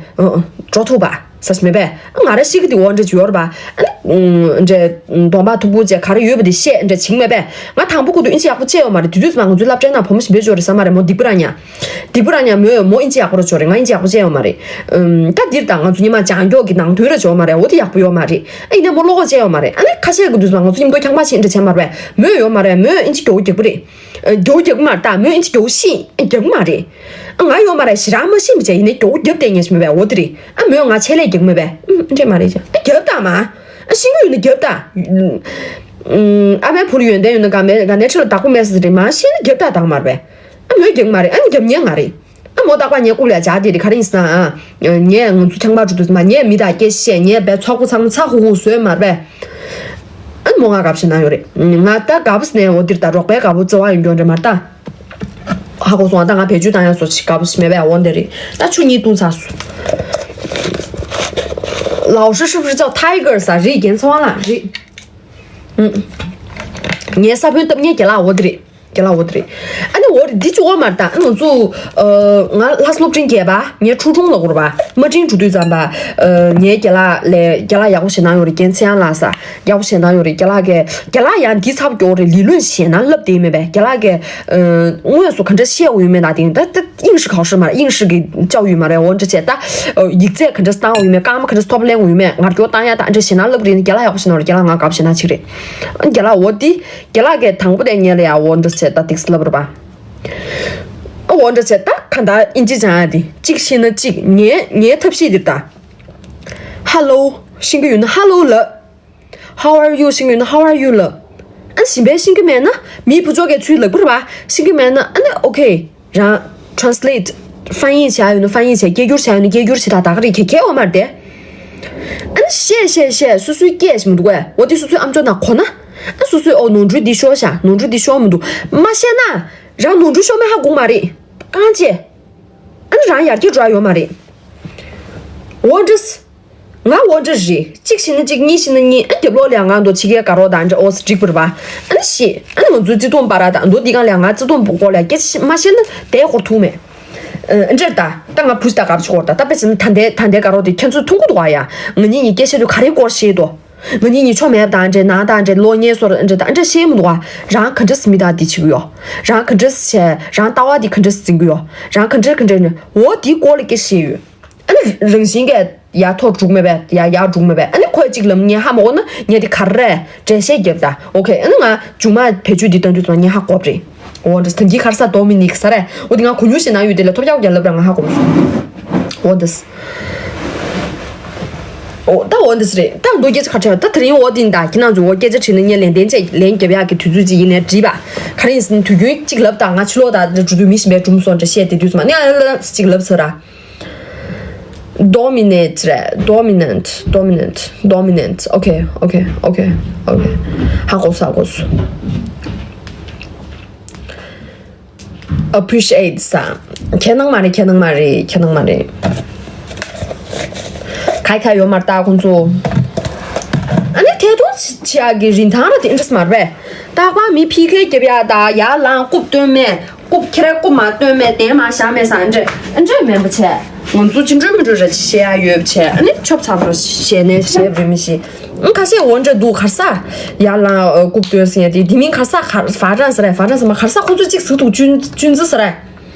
འགྲོ་ཐུབ་པ། ས་ཞིག་མེད་པས། ང་ར་ཤི་གི་དེ་འོ་འདྲ་ཅིག་ཡོད་རེད་པ། ཨ་ནི་འདྲ་གདོང་པ་མཐུག་པོ་བྱས་ག་རེ་ཡོད་པ་དེ་བཤད་འདྲ་བྱེད་ཀྱི་མེད་པས། ང་དང་པོ་ཁུ་དུ་ཨིན་ཇི་ཡག་པོ་བྱས་ཡོད་མ་རེད། དེ་དུས་ཙམ་པ་ང་ཚོའི་སློབ་གྲྭའི་ནང་བུ་མོ་ཞིག་འབོད་ཆོག་རེད་ས་མ་རེད། མོ་སྡིག་པ་ར་ཉ། སྡིག་པ་ར་ཉ་མོས་མོ་ཨིན་ཇི་ཡག་པོ་ར་ཆོག་རེད། ང་ཨིན་ཇི་ཡག་པོ་བྱས་ཡོད་མ་རེད། ཨམ་ད་འདིར་དང་ང་ཚོ་ཉི་མ་སྦྱང་ཀྱོག་གི་ནང་དོན་ར་ཆོག་མ་རེད། འོ་དེ་ཡག་པོ་ཡོད་མ་རེད། ཨ་ཡིན་ནའི་མོ་བློ་ཁོག་བྱས་ཡོད་མ་རེད། ཨ་ནི་ཁ་ཤས་ཀྱི་དུས་ཙམ་པ་ང་ཚོ་མཉམ་དུ་ཁྱང་པ་ཞིག་འདྲ་བྱས་མ་རེད་པས། མོས་ཡོད་མ་རེད། མོས་ཨིན་ཇི་རྒྱག་པོ་རྒྱག་པོ་རེད། རྒྱག་རྒྱག་མ་རེད་ད། མོས་ཨིན་ཇི་རྒྱག་ཤེས་རྒྱག་མ་རེད། ང་ཡོད་མ་རེད། ཞེ་དྲག་མ་ཤེས་མི་བྱས་ཡིན་ནའི་རྒྱག་རྒྱབ་བསྡད་ངེས་ཤིག་མེད་པས། འོ་དེ་རེད། ཨ་མོས་ང་ཆད་ལས་རྒྱག་མེད་པས། ཨུམ་འདྲེ་མ་རེད་ཅང་ཨ་རྒྱབ་དང་མ། ཨ་ཤེས་ཀྱི་ཡོད་ན་རྒྱབ་དང་། ཨ་མའི་བུ་ལ་ཡོན་ཏན་ཡོད་ན་དགའ་མེད་དགའ་ནས་ཁྲི་ལ་བདག་པོ་མེད་ཟེར་རེད་མ་ཤེས་ན་རྒྱབ་དང་དང་མ་རེད་པས། ཨ་མོས་རྒྱག་མ་རེད། ཨ་ནི་རྒྱབ་ཉན་ང་རེད། ཨ་མོ་རྟག་པར་ངའི་སྐུ་ལ་ཡ་བྱ་དེ་རེད། ག་རེ་ཡིན་ཟེར་ན་ཨ། ངས་ང་ཚོ་ཁྱང་པ་འགྲོ་དུས་མ་ངས་མི་དང་སྐད་བཤད་ངས་བས་ཚོགས་པ་ཚང་མ་ཚ་ཧུ་ཧུ་བཟོས་མ་རེད་པས། ཨ་མོ་ང་དགའ་བཞིན་ན་ཡོད་རེད། ང་ད་དགའ་པོ་ཟེར་ནས་འོ་འདིར་ད་རོགས་པའི་དགའ་པོ་བརྩེ་བ་ཡོད་མཁན་རེད་མ་རེད་ད། ཧ་གོ་སོང་ཨ། ད་ང་བེད་སྤྱོད་བཏང་ཡ་སོ་ཞིག་དགའ་པོ་ཞིག་མེད་པས། འོ་འདི་རེད། ད་ཆུ་གཉིས་བཏུང་ཚར་སོང་། 老师是不是叫Tiger ཟེར། རེད། རྒན་ཚེ་དབང་ལགས་རེད། ངའི་ས་བོན་བཏབ་མཁན་རྒན་ལགས་འོ་དེ་རེད། རྒན་ལགས་འོ་དེ་རེད། ཨ་ནི་འོ་རེད། འདི་གཅིག་པོ་མ་རེད་ད། ཨ་ནི་ང་ཚོ་ང་ལྷ་ས་སློབ་འབྲིང་བརྒྱད་པ། ངའི་ཁྲུའུ་ཁྲུང་ལབ་དགོས་རེད་པ། དམའ་འབྲིང་འགྲོ་དུས་ཙམ་པ། ངའི་རྒན་ལགས་ལས་རྒན་ལགས་ཡག་པོ་ཞེད་སྣང་ཡོད་རེད། རྒན་ཚེ་དབྱངས་ལགས་ཟེར། ཡག་པོ་ཞེད་སྣང་ཡོད་རེད། རྒན་ལགས་ཀྱིས་རྒན་ལགས་ཡང་འདི་ཚ་པོ་སྐྱོ་རེད། ལི་ལོན་ཞེད་སྣང་ལབ་བསྡད་མེད་པས། རྒན་ལགས་ཀྱིས་དངོས་སུ་ག་འདྲ་བཤད་དགོས་ཡོད་མེད་དང་དེ་ད་ད་དབྱིངས་ཧྲི་གའོ་ཧྲི་མ་རེད། དབྱིངས་ཧྲི་གི་བཅའ་ཡོད་མ་རེད། འོ་འདྲ་བྱས་ད། ཡིག་ཚད་ག་འདྲ་བཏང་དགོས་ཡོད་མེད། སྐར་མ་ག་འདྲ་ཐོབ་ལེན་དགོས་ཡོད་མེད། ངར་སྐྱོར་བཏང་ཡ་ད་འདྲ་ཞེད་སྣང་ལབ་རེད། རྒན་ལགས་ཡག་པོ་ཞེད་སྣང་རེད། རྒན་ལགས་ང་དགའ་པོ་ཞེད་སྣང་ཅིག་རེད། རྒན་ལགས་འོ་དེ། རྒན་ལགས་ཀྱིས་དང་པོ་དེ་ངས་ལ་ཡ་འོ་འདྲ་བྱས་ད་ཏིག་ལབ་རེད་པ། ཨ་འོ་འདྲ་བྱས་ད་གང་ལྟར་ཨིན་ཇི་སྦྱང་ཡ་དེ་གཅིག་ཤེས་ན་གཅིག་ངའི་ངའི་ཐབས་ཤེས་དེ་ད། Hello ཤེས་ཀྱི་ཡོད་ན་Hello ལབ། How are you ཤེས་ཀྱི་ཡོད་ན How are you ལབ། ཨ་ནི་གཞན་པས་ཤེས་ཀྱི་མེད་ན། མིའི་བུ་ཕྲུག་གིས་ཚུར་ལབ་པ་རེད་པ། ཤེས་ཀྱི་མེད་ན་ཨ་ནི་okay རང་translate翻译བྱས་ཡོད་ན་翻译བྱས། སྐད་སྒྱུར་བྱས་ཡོད་ན་སྐད་སྒྱུར་བྱས། ད་ད་ག་རེད། གལ་གལ་འོ་མ་རེད་དེ། ཨ་ནི་བཤད་བཤད་བཤད་སོ་སོའི་སྐད་ཞིག་མི་འདུག་གས། འོ་དེ་སོ་སོའི་ཨམ་ཅོག་ནང་གོ་ན། ཨ་སོ་སོའི་ཨོ་ནོར་འཁྲུལ་འདི་ཤོར་ཤག་ནོར་འཁྲུལ་འདི་ཤོར་མི་འདུག་མ་བཤད་ན་རང་ནོར་འཁྲུལ་ཤོར་མེད་ཧ་གོ་མ་རེད། རྐང་རྗེས། ཨ་ནི་རང་ཡར་རྒྱས་འགྲོ་ཡ་ཡོད་མ་རེད། འོ་འདྲ། ང་འོ་འདྲ་རེད། གཅིག་ཤེས་ན་གཅིག་གཉིས་ཤེས་ན་གཉིས། ཨ་རྒྱབ་ལོགས་ལ་ཡང་ང་འདོ་ཕྱི་རྒྱལ་དགའ་རོགས་དང་འདྲ་ཨོ་སི་འགྲིག་པ་རེད་པ། ཨ་ནི་ཤེས། ཨ་ནི་ང་ཚོའི་བརྩེ་དུང་པ་ར་དང་འདོ་འདི་གང་ལ་ཡང་ང་བརྩེ་དུང་སྐོར་ལ་སྐད་ཆ་མ་བཤད་ན་དེ་ཧོར་ཐུག་མེད། ཨ་འདྲ་ད་ད་ང་བུ་ཞིག་ད་དགའ་པོ་ཞིག་གོ་ར་ད། ད་དཔེ་བྱས་ན་ད་ལྟའི་ད་ལྟའི་དགའ་རོགས་དེ་ཁྱེད་ཚོས་མཐོང་གི་འདུག་ཨ། ཡ་ང་གཉིས་གཉིས་སྐད་བཤད་དུས་ག་རེའི་སྐོར་བཤད་དོ། ང་གཉིས་གཉིས་ཆོ་མེད་དང་འདྲ་ནང་དང་འདྲ་ལོ་ཉེས་སོར་འདྲ་དང་འདྲ་བཤད་མི་འདུག་ཨ། རང་ག་འདྲ་སེ་མི་དང་འདི་བྱེད་ཀྱི་ཡོད། རང་ག་འདྲ་སེ་བྱས་རང་ལྟ་བ་འདི་ག་འདྲ་སེ་འཛིན་གྱི་ཡོད། རང་ག་འདྲ་ག་འདྲ་ནས་འོ་དེའི་སྐོར་ལ་སྐད་བཤད་ཡོད། ཨ་ནི་རང་བཞིན་གྱིས་ཡར་མཐོ་འགྲོ་གི་མེད་པས། ཡར་ཡར་འགྲོ་གི་མེད་པས། ཨ་ནི་ཁོས་གཅིག་ལབ་ངས་ཧ་མ་གོ་ན་ངས་དེ་ག་རེ་འགྲེལ་བཤད་རྒྱབ་ད། ཨོ་ཁེ། ཨ་ནི་ང་མཇུག་མ་བེད་སྤྱོད་འདི་གཏོང་དུས་ཙམ་ངས་ཧ་གོ་བ་རེད། འོ་འདྲ་ད་གིན་ག་རེ་ཟེར་ཌོ་མི་ནིག་ཟེར་རེད། འོ་དེ་ང་གོ་མྱོང་ཞེད་སྣང་ཡོད་དེ་ལས་ཐོབ་རྒྱག་རྒྱག་ལབ་ར་ང་ཧ་གོ་མི་སོང་། འོ་འདྲ། འོ་ད་འོ་འདྲ་རེད། ད་མདོ་སྐད་ཆ་ག་འདྲ་ད་དེ་རིང་འོ་དེ་ད་ཁྱེད་རང་ཚོ་འོ་སྐད་ཆ་དྲིས་ན་ངས་ལན་འདེབས་བྱས་ལན་རྒྱབ་ཡག་གི་དུས་ཚོད་ཅིག་ཡིན་ནའི་འགྲིག་པ། ག་རེ་ཡིན་ཟེར་ན་དུས་རྒྱུན་གཅིག་ལབ་ད་ང་ཕྱི་ལོགས་ད་འགྲོ་དུས་མི་ཤེས་པའི་གྲུམ་སོང་འདྲ་བཤད་དེ་དུས་ཙམ་ནས་ཨ་ལ་ལ་གཅིག་ལབ་ཚར་ར། Dominate རེད། Dominant, dominant, dominant. Okay, okay, okay, okay. ཧ་གོ་སོང་། ཧ་གོ་སོང་། Appreciate ས། ཁྱད་ནང་མ་རེད། ཁྱད་ནང་མ་རེད། ཁྱད་ནང་མ་རེད། ཁ་ཁ་ཡོད་མ་རེད་ད་ཁོང་ཚོ། ཨ་ནི་ཐད་གཏོང་བྱེད་ཡག་གི་རིན་ཐང་ར་དེ་འདྲ་མ་རེད་པས། རྟག་པར་མི་ཕི་ཁེ་རྒྱབ་ཡག་ད་ཡར་ལངས་རྐུབ་སྟོན་མེད། རྐུབ་ཁྱེར་རྐུབ་མ་སྟོན་མེད། གདན་མ་བཞག་མེད་ས་འདྲ་འདྲ་མེད་པ་བྱས། ང་ཚོ་ཅི་འདྲ་མི་འདྲ་ར་ཅིག་བཤད་ཡ་ཡོད་པ་བྱས། ཨ་ནི་ཆོབ་ཚ་པོ་བཤད་ནས་བཤད་པ་རེད་མི་ཤེས། ཨ་ཁ་ཤས་འོ་འདྲ་འདུག་ག་རེ་ཟེར། ཡར་ལངས་རྐུབ་སྟོན་ཟེར་ཡ་དེ་དེ་མིང་ག་རེ་ཟེར། ཧྥ་ཧྥ་རན་སི་རེད། ཧྥ་རན་སི་མ་ག་རེ་ཟེར། ཁོ་ཚོས་ཅིག་ཟེར་འདུག་ཅུན་ཅུན་ཙི་ཟེར་རེད།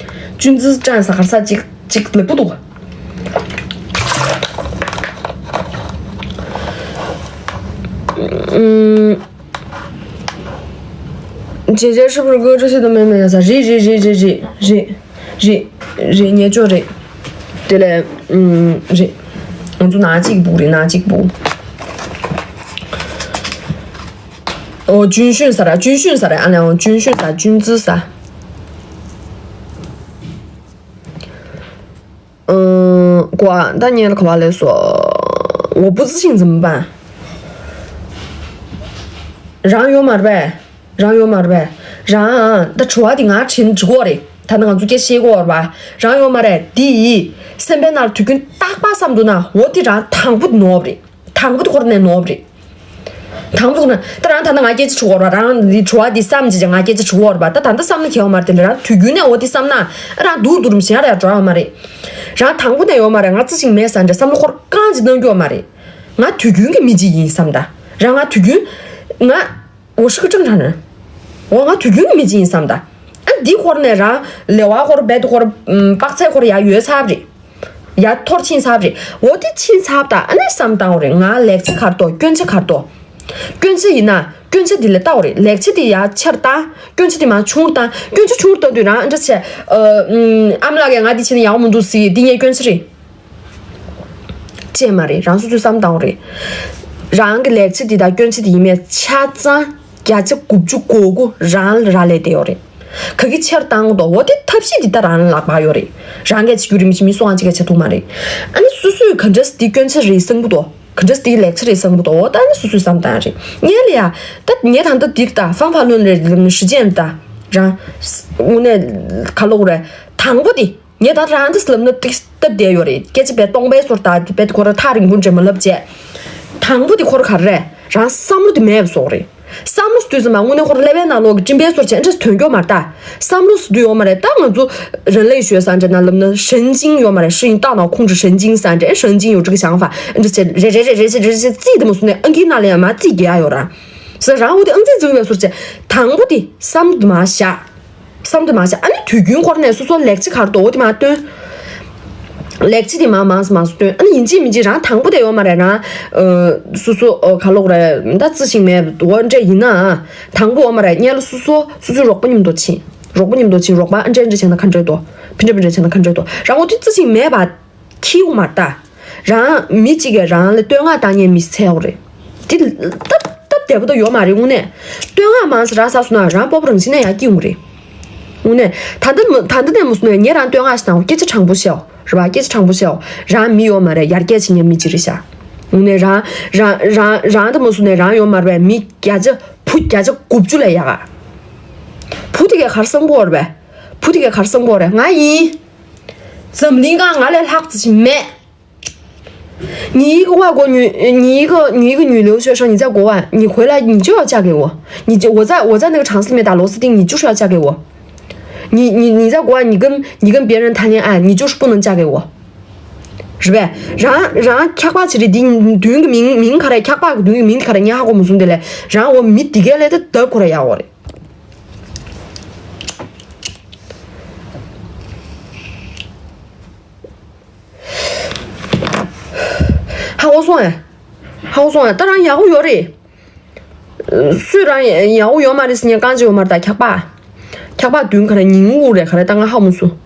ཅུན་ཙི་ཅན་ཟེར་ག་རེ་ཟེར་ཅིག་ཅིག་ལབ་ཀྱི་འདུག་ཨུམ། 姐姐是不是歌这些都没没有啥？རེད་རེད་རེད། རེད་རེད་རེད་རེད་རེད། ངས་ཅོ་རེད། དེ་ལས་ཨུམ་རེད། ང་ཚོ་ནང་གཅིག་པུ་རེད། ནང་གཅིག་པུ། ཨོ་ཅུན་ཤུན་ཟེར་ར། ཅུན་ཤུན་ཟེར་ར། ཨ་ལས་ཨོ་ཅུན་ཤུན་ཟེར། ཅུན་ཙི་ཟེར། 嗯，ཀོ་ཨ་ད་ཉལ་ཁ་བ་ལས་སོ། 我不自信怎么办？རང་ཡོད་མ་རེད་པས། རང་ཡོད་མ་རེད་པས། རང་ད་དྲི་བ་དེ་ང་དྲིས་ན་འགྲིག་གོ་རེད། ད་ནི་ང་ཚོ་སྐད་བཤད་གོ་རེད་པ། རང་ཡོད་མ་རེད། དེ་ཡིས་སེམས་པའི་ནང་དུས་རྒྱུན་རྟག་པར་བསམ་འདུག་ན་འོ་དེ་རང་དང་པོ་ནོར་བ་རེད། དང་པོ་དེ་ཁོ་རང་ནས་ནོར་བ་རེད། དང་པོ་ན་ད་རང་ད་ལྟ་ང་སྐད་ཆ་དྲི་གོ་ར། རང་འདི་དྲི་བ་འདི་བསམ་བྱས་ང་སྐད་ཆ་དྲི་གོ་ར་པ། ད་ད་ལྟ་བསམ་ན་ཁྱད་པར་མ་རེད། དེ་ལ་རང་དུས་རྒྱུན་ནས་འོ་དེ་བསམ་ན་རང་སྡུག་སྡུག་རུམ་གཞན་ར་ཡང་འགྲོ་ཡོད་མ་རེད། རང་དང་པོ་ནས་ཡོད་མ་རེད། ང་རྩི་ཞིང་མེད་ས་འདྲ་བསམ་བློ་འཁོར་རྐང་གཅིག་གནང་རྒྱུ་ཡོད་མ་རེད། ང་དུས་རྒྱུན་གྱི་མི་གཅིག་ཡིན་བསམ་ད། རང་ང་དུས་རྒྱུན་ང་འོ་ཧྲི་ཀི་ཀྲང་ཀྲང་ནས་འོ་ང་དུས་རྒྱུན་གྱི་མི་གཅིག་ཡིན་བསམ་ད། ཨ་འདི་འཁོར་ནས་རང་ལེ་བ་འཁོར་བེད་འཁོར་དཔག་ཚད་འཁོར་ཡ་ཡོད་ཚར་བ་རེད། ཡར་མཐོར་ཕྱིན་ཚར་རེད། འོ་དེ་ཕྱིན་ཚར་ད་ཨ་ནི་བསམ་བཏང་བ་རེད། ང་ལེགས་ཆ་ག་རེ་འདུག་སྐྱོན་ཆ་ག་རེ་འདུག་སྐྱོན་ཆ་ཡིན་ན་སྐྱོན་ཆ་དེ་ལ་ལྟ་བ་རེད། ལེགས་ཆ་དེ་ཡར་ཆེར་བཏང་། སྐྱོན་ཆ་དེ་མར་ཆུང་བཏང་། སྐྱོན་ཆ་ཆུང་བཏང་དུས་རང་འདྲ་བྱས། ཨ་ཨམ་ལགས་ཀྱིས་ང་འདི་བྱས་ན་ཡག་པོ་མི་འདུག་ཟེར། འདི་ངའི་སྐྱོན་ཆ་རེད། ཅེས་མ་རེད། རང་སོ་སོས་བསམ་བཏང་བ་རེད། རང་གི་ལེགས་ཆ་དེ་དང་སྐྱོན་ཆ་དེ་ཡིན་མིན་ཆ་ཚང་བརྒྱ་ཆ་དགུ་བཅུ་གོ་དགུ་རང་ལ་རག་ལས་བསྡད་ཡོད་རེད། ག་གི་ཆེར་བཏང་དོ། འོ་དེ་ཐབས་ཤེས་འདི་ལྟ་རང་ལག་པ་ཡོད་རེད། རང་གིས་བྱེད་རྒྱུ་རེད་མི་ཤེས། མི་སུ་ཡང་གཅིག་གིས་བྱེད་ཐུབ་མ་རེད། ཨ་ནི་སོ་སོས་ག་འདྲས་འདི་སྐྱོན་ཆ་རེད་བསམ་གི་འདུག་ག་འདྲས་འདི་ལེགས་ཆ་རེད་བསམ་གི་འདུག་འོ་ད་ཨ་ནི་སོ་སོས་བསམ་བཏང་ཡ་རེད། ངས་ལ་ཡ། ད་ངས་ད་ལྟ་འདིར་ད་ཧྥང་ཧྥ་ལོན་རེད་ལམ་ཧྲི་ཅན་ད་རང་། དངོས་གནས་ག་ལོག་རེད། དང་པོ་དེ། ངས་ད་རང་འདི་ལབ་ན་ཏིག་སྟབས་བདེ་ཡོད་རེད། སྐད་ཆ་བས་སྟོང་པའི་ཟུར་ད་དེ་བས་ཁོ་ར་ཐག་རིང་པོ་འདྲེ་མ་ལབ་བྱས། དང་པོ་དེ་ཁོ་ར་ག་རེ་རེད། རང་བསམ་བློ་དེ་མེད་པ་བཟོ་རེད། བསམ་བློ་དུས་ཙམ་མ་དངོས་གནས་ཁོ་ར་ཀླད་པའི་ནང་ལོག་གི་སྤྲིན་པའི་ཟུར་བྱས་འདྲ་ཐོན་སྐྱོ་མ་རེད་ད། བསམ་བློ་ཟེར་དུས་ཡོད་མ་རེད་ད། ང་ཚོ་人类学上འདྲ་ན་ལབ་ན་神经ཡོད་མ་རེད། 是你大脑控制神经 ས་འདྲ་神经有这个想法 འདྲ་བྱས་རེ་རེ་རེ་རེ་རེ་རེ་རྩིས་དེ་མ་སོང་ནས་ཨང་ཀི་ནང་ལ་ཡང་མ་རྩིས་རྒྱག་ཡ་ཡོད་ར། ཟེར་རང་འུ་དེ་ཨང་རྩིས་འཛིན་པའི་ཟུར་བྱས་དང་པོ་དེ་བསམ་བློ་དེ་མ་བཞག་བསམ་དུ་མ་བྱ། ཨ་ནི་དུས་རྒྱུན་ཁོ་ར་ནས་སོ་སོ་ལེགས་ཆ་ག་རེ་འདུག་འོ་དེ་མ་སྟོན། ལེགས་ཆ་དེ་མ་མང་སུ་མང་སུ་སྟོན། ཨ་ནི་ཡིན་གཅིག་མིན་གཅིག་རང་དང་པོ་དེ་ཡོད་མ་རེད་རང་། ཨ། སོ་སོ་ཨ། ག་ལོག་རེད་ད་རྩི་ཞིང་མེད་འོ་འདྲ་ཡིན་ན། དང་པོ་ཡོད་མ་རེད་སྔོན་ལ་སོ་སོ་སོ་སོའི་རོགས་པ་མཉམ་དུ་ཕྱིན། རོགས་པ་མཉམ་དུ་ཕྱིན་རོགས་པ་ཨ་འདྲ་འདྲ་བྱས་ན་ག་འདྲ་འདུག་ཕི་འདྲ་ཕི་འདྲ་བྱས་ན་ག་འདྲ་འདུག་རང་འོ་དེ་རྩི་ཞིང་མེད་པ། ཁྱི་ཡོང་མ་ལྟ། རང་མི་གཅིག་གིས་རང་ལ་བསྟོད་བསྔགས་བཏང་མཁན་མི་ཚད་ཡོད་རེད། དེ་སྟབས་སྟབས་བདེ་པོ་ད་ཡོད་མ་རེད་དངོས་གནས། བསྟོད་བསྔགས་མང་ཙམ་རག་ཚར་སོང་ན་རང་སྤོབས་པ་རང་བཞིན་ནས་ཡར་སྐྱེ་ཡོང་གི་རེད། དངོས་གནས་ད་ལྟ་མ་ད་ལྟ་ནས་མ་སོང་ན་ངས་རང་བསྟོད་བསྔགས་ཤིག་དང་སྐད་ཆ་དྲང་པོ་བཤད་རེད་པ། སྐད་ཆ་དྲང་པོ་བཤད། རང་མི་ཡོད་མ་རེད་ཡར་རྒྱས་བྱེད་མཁན་མི་གཅིག་རེད་ཤག་དངོས་གནས་རང་རང་རང་རང་ད་མ་སོང་ན་རང་ཡོད་མ་རེད་པས་མི་བརྒྱ་ཆ་བུ་བརྒྱ་ཆ་དགུ་བཅུ་ལས་ཡག་ག་བུ་དེ་གས་གར་སང་པོ་རེད་པས། བུ་དེ་གས་གར་སང་པོ་རེད་ང་ཡིན། འཛམ་གླིང་གང་ང་ལས་ལྷག་ཙི་ཞིག་མེད། 你一个外国女，你一个你一个女留学生，你在国外，你回来你就要嫁给我，你就我在我在那个厂子里面打螺丝钉，你就是要嫁给我。你你你在国外，你跟你跟别人谈恋爱，你就是不能嫁给我，是呗？然然后卡巴奇里的对个名名卡来卡巴对个名卡来，你还给我们送的嘞，然后我们第个来的德国来要我的。 ཧ་གོ་སོང་ཨེ། ཧ་གོ་སོང་ཨེ། ད་རང་ཡག་པོ་ཡོད་རེད། སུས་རང་ཡག་པོ་ཡོད་མ་རེད་ཟེར་ཉན་རྐང་རྗེས་ཡོད་མ་རེད་ད་འཁྱག་པ། འཁྱག་པ་བདུན་ག་རེ་ཉིན་འུ་རེད་ག་རེ་ད་ང་ཧ་མ་སོང་།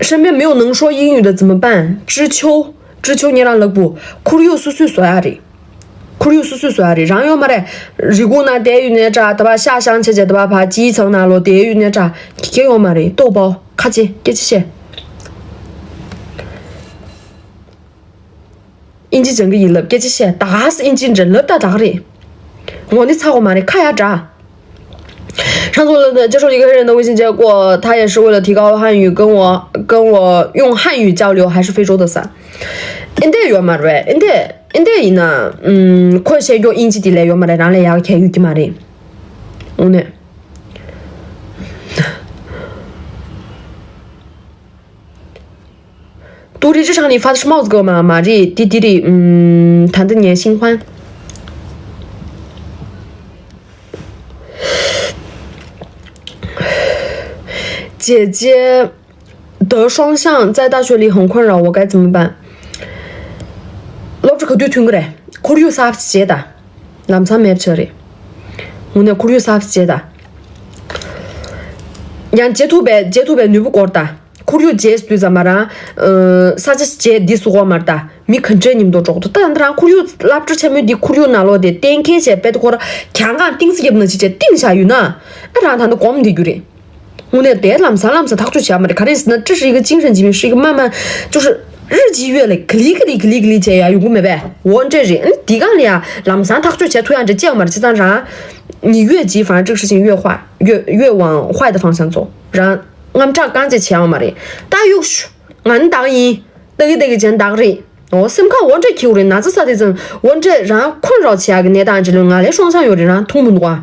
身边没有能说英语的怎么办？知秋，知秋 ཉེ་རང་ལག་པུ། ཁོར་ཡུག་སོ་སོས་བཟོ་ཡ་རེད། ཁོར་ཡུག་སོ་སོས་བཟོ་ཡ་རེད་རང་ཡོད་མ་རེད། རི་ཁུག་ན་བསྡད་ཡོད་ནའི་འདྲ་ད་བ་ཤ་ཤང་ཆེ་ཆེ་ད་བ་ཕ་ཅིའི་ཚང་ན་ལོ་བསྡད་ཡོད་ནའི་འདྲ། ཁྱི་ཁྱི་ཡོད་མ་རེད་ལྟོ་བོ་ཁ་ཆེ་སྐད་ཆ་བཤད། ཨིན་ཇི་སྦྱང་གི་ཡིན་ལབ་སྐད་ཆ་བཤད་ད་ག་སེ་ཨིན་ཇི་འདྲ་ལབ་ད་ད་ག་རེད། ངོ་ནི་ཚ་གོ་མ་རེད་ཁ་ཡ་འདྲ། 上次我接受一个黑人的微信结果，他也是为了提高汉语跟我跟我用汉语交流，还是非洲的伞。འདི་ཡོད་མ་རེད། འདི་འདི་ཡིན་ན། ཁོས་བཤད་རྒྱུ་ཨིན་ཇི་དེ་ལས་ཡོད་མ་རེད། རང་ལས་ཡག་ག་ཡོད་ཀྱི་མ་རེད། འོ་ནས། 独立日常里发的是帽子给我吗？ མ་རེད། དེ་དེ་རེད། ད་འདི་ངའི་新欢。 姐姐得双向在大学里很困扰，我该怎么办？ སློབ་གྲྭ་ག་དུས་ཐོན་གི་རེད། ཁོར་ཡུག་གསར་པ་བྱེད་ད། ལམ་སང་མེད་ཆགས་རེད། དངོས་གནས་ཁོར་ཡུག་གསར་པ་བྱེད་ད། ཡང་བྱེད་ཐུབ་པའི་བྱེད་ཐུབ་པའི་ནུས་པ་སྐོར་ད། ཁོར་ཡུག་བྱེད་དུས་ཙམ་མ་རང་། ས་ཆ་བྱེད་འདི་སུ་གོ་མར་ད། མི་ག་འདྲའི་མཉམ་དུ་འགྲོགས་འདུག་ད་ད་རང་ཁོར་ཡུག་སློབ་གྲྭ་ཆེན་མོའི་འདི་ཁོར་ཡུག་ནང་ལོགས་དེ་གཏན་འཁེལ་བྱས་པའི་ཁོ་ར་གྱང་གང་ཏིང་སི་རྒྱབ་ན་ཅི་བྱས་ཏིང་བཞག་ཡོད་ན། ཨ་རང་ད་ནི་གོམ་འདི་རྒྱུ་རེད། དངོས་གནས་དེ་ལམ་སང་ལམ་སང་ཐག་གཅོད་བྱས་མ་རེད། ག་རེ་ཟེར་ན་这是一个精神疾病，是一个慢慢就是日积月累， ག་ལི་ག་ལི་ག་ལི་ག་ལི་བྱས་ཡ་ཡོང་གི་མེད་པས། འོ་འདྲ་རེད། ཨ་ནི་འདི་གང་ལ་ཡ་ལམ་སང་ཐག་གཅོད་བྱས་ཐུབ་ཡ་འདྲ་ཅི་ཡང་མ་རེད། བྱས་ཙང་རང་你越急，反而这个事情越坏，越越往坏的方向走。 རང་དངངས་སྐྲག་རྐང་རྗེས་བྱས་ཡོང་མ་རེད། ད་གཡུག་ཤུ། ང་ནི་བདག་ཡིན། ད་གི་ད་གི་ཅན་བདག་རེད། འོ་སེམས་ཁ་འོ་འདྲ་ཁྱེའུ་རེད། ན་ཚ་ས་དེ་ཙམ་འོ་འདྲ་རང་འཁོན་རོགས་བྱེད་ཡག་གི་གནས་སྟངས་ཅིག་ལོས་ང་ལས་སྲོང་བྱང་ཡོད་རེད། རང་མཐོང་མི་འདུག་ཨ།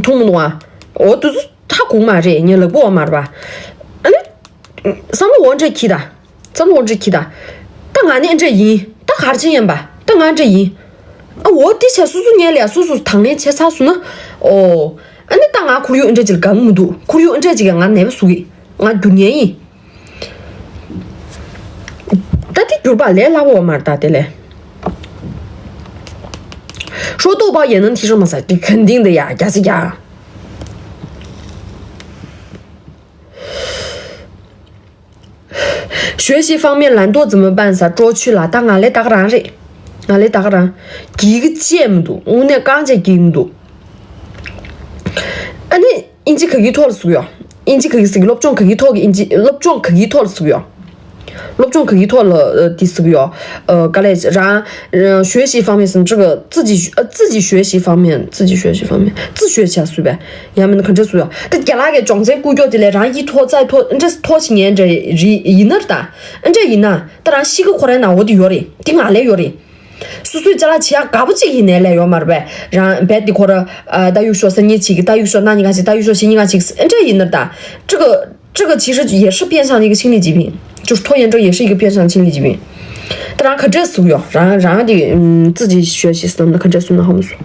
མཐོང་མི་འདུག་ཨ། འོ་དུས་ཚོད་ཧ་གོ་མ་རེད། ངའི་ལག་པ་འོ་མར་བ། ཨ་ནི། བསམ་བློ་འོ་འདྲ་ཁྱི་ད། བསམ་བློ་འོ་འདྲ་ཁྱི་ད། ད་ང་ནི་འདྲ་ཡིན། ད་གར་ཅན་ཡིན་པ། ད་ང་འདྲ་ཡིན། ཨ་འོ་དེ་བྱས་སོ་སོ་ངའི་ལས་སོ་སོ་དང་ལེན་བྱས་ཚར་སོང་ན། ཨོ། ཨ་ནི་ད་ང་ཁོར་ཡུག་འདྲ་ཅིག་ལ་དགའ་གི་མི་འདུག་ཁོར་ཡུག་འདྲ་ཅིག་ག་ང་ནད་པ་བཟོ་གི་ང་རྒྱུ་ངན་ཡིན། ད་དེ་འགྱུར་བ་ལས་སླ་བོ་མ་རེད་ད་དེ་ལས། 说豆包也能提升吗？ ཟེར་དེ་肯定的呀，假是假。 学习方面懒惰怎么办？ ཟེར་སྤྲོ་ཆུ་ལ་ད་ང་ལས་ད་ག་རང་རེད། ང་ལས་ད་ག་རང་། གི་གི་བཅད་མི་འདུག་དངོས་གནས་རྐང་རྗེས་གི་མི་འདུག་ཨ་ནི། ཨིན་ཇི་ག་གི་ཐོག་ལ་ཟུག་ཡོད། ཨིན་ཇི་ག་གི་ཟིག་སློབ་སྦྱོང་ག་གི་ཐོག་གི་ཨིན་ཇི་སློབ་སྦྱོང་ག་གི་ཐོག་ལ་ཟུག་ཡོད། སློབ་སྦྱོང་ག་གི་ཐོག་ལ་ཨ་དེ་ཟེར་གི་ཡོད། ཨ་ག་ལས་རང་རང་学习方面是这个自己学自己学习方面，自己学习方面自学一下随便，也没那看这书呀。但给那个装在古教的嘞，然后一拖再拖，这拖几年这一一那的，这一那，当然西个过来那我的有嘞，顶下来有嘞。 སོ་སོའི་ཅ་ལག་བྱེད་ཡག་དགའ་པོ་གཅིག་ཡིན་ནའི་ལས་ཡོད་མ་རེད་པས། རང་རྦད་དེ་ཁོ་ར་ཨ་ད་གཡུག་ཤོག་སང་ཉིན་གཅིག་གི་ད་གཡུག་ཤོག་གནངས་ཉིན་གཅིག་ད་གཡུག་ཤོག་གཞེས་ཉིན་གཅིག་ཨེ་འདྲ་ཡིན་ནི་རེད་ད། 这个这个其实也是变相的一个心理疾病，就是拖延症也是一个变相的心理疾病。当然可这是有，然然的嗯自己学习是那可这是那好么说。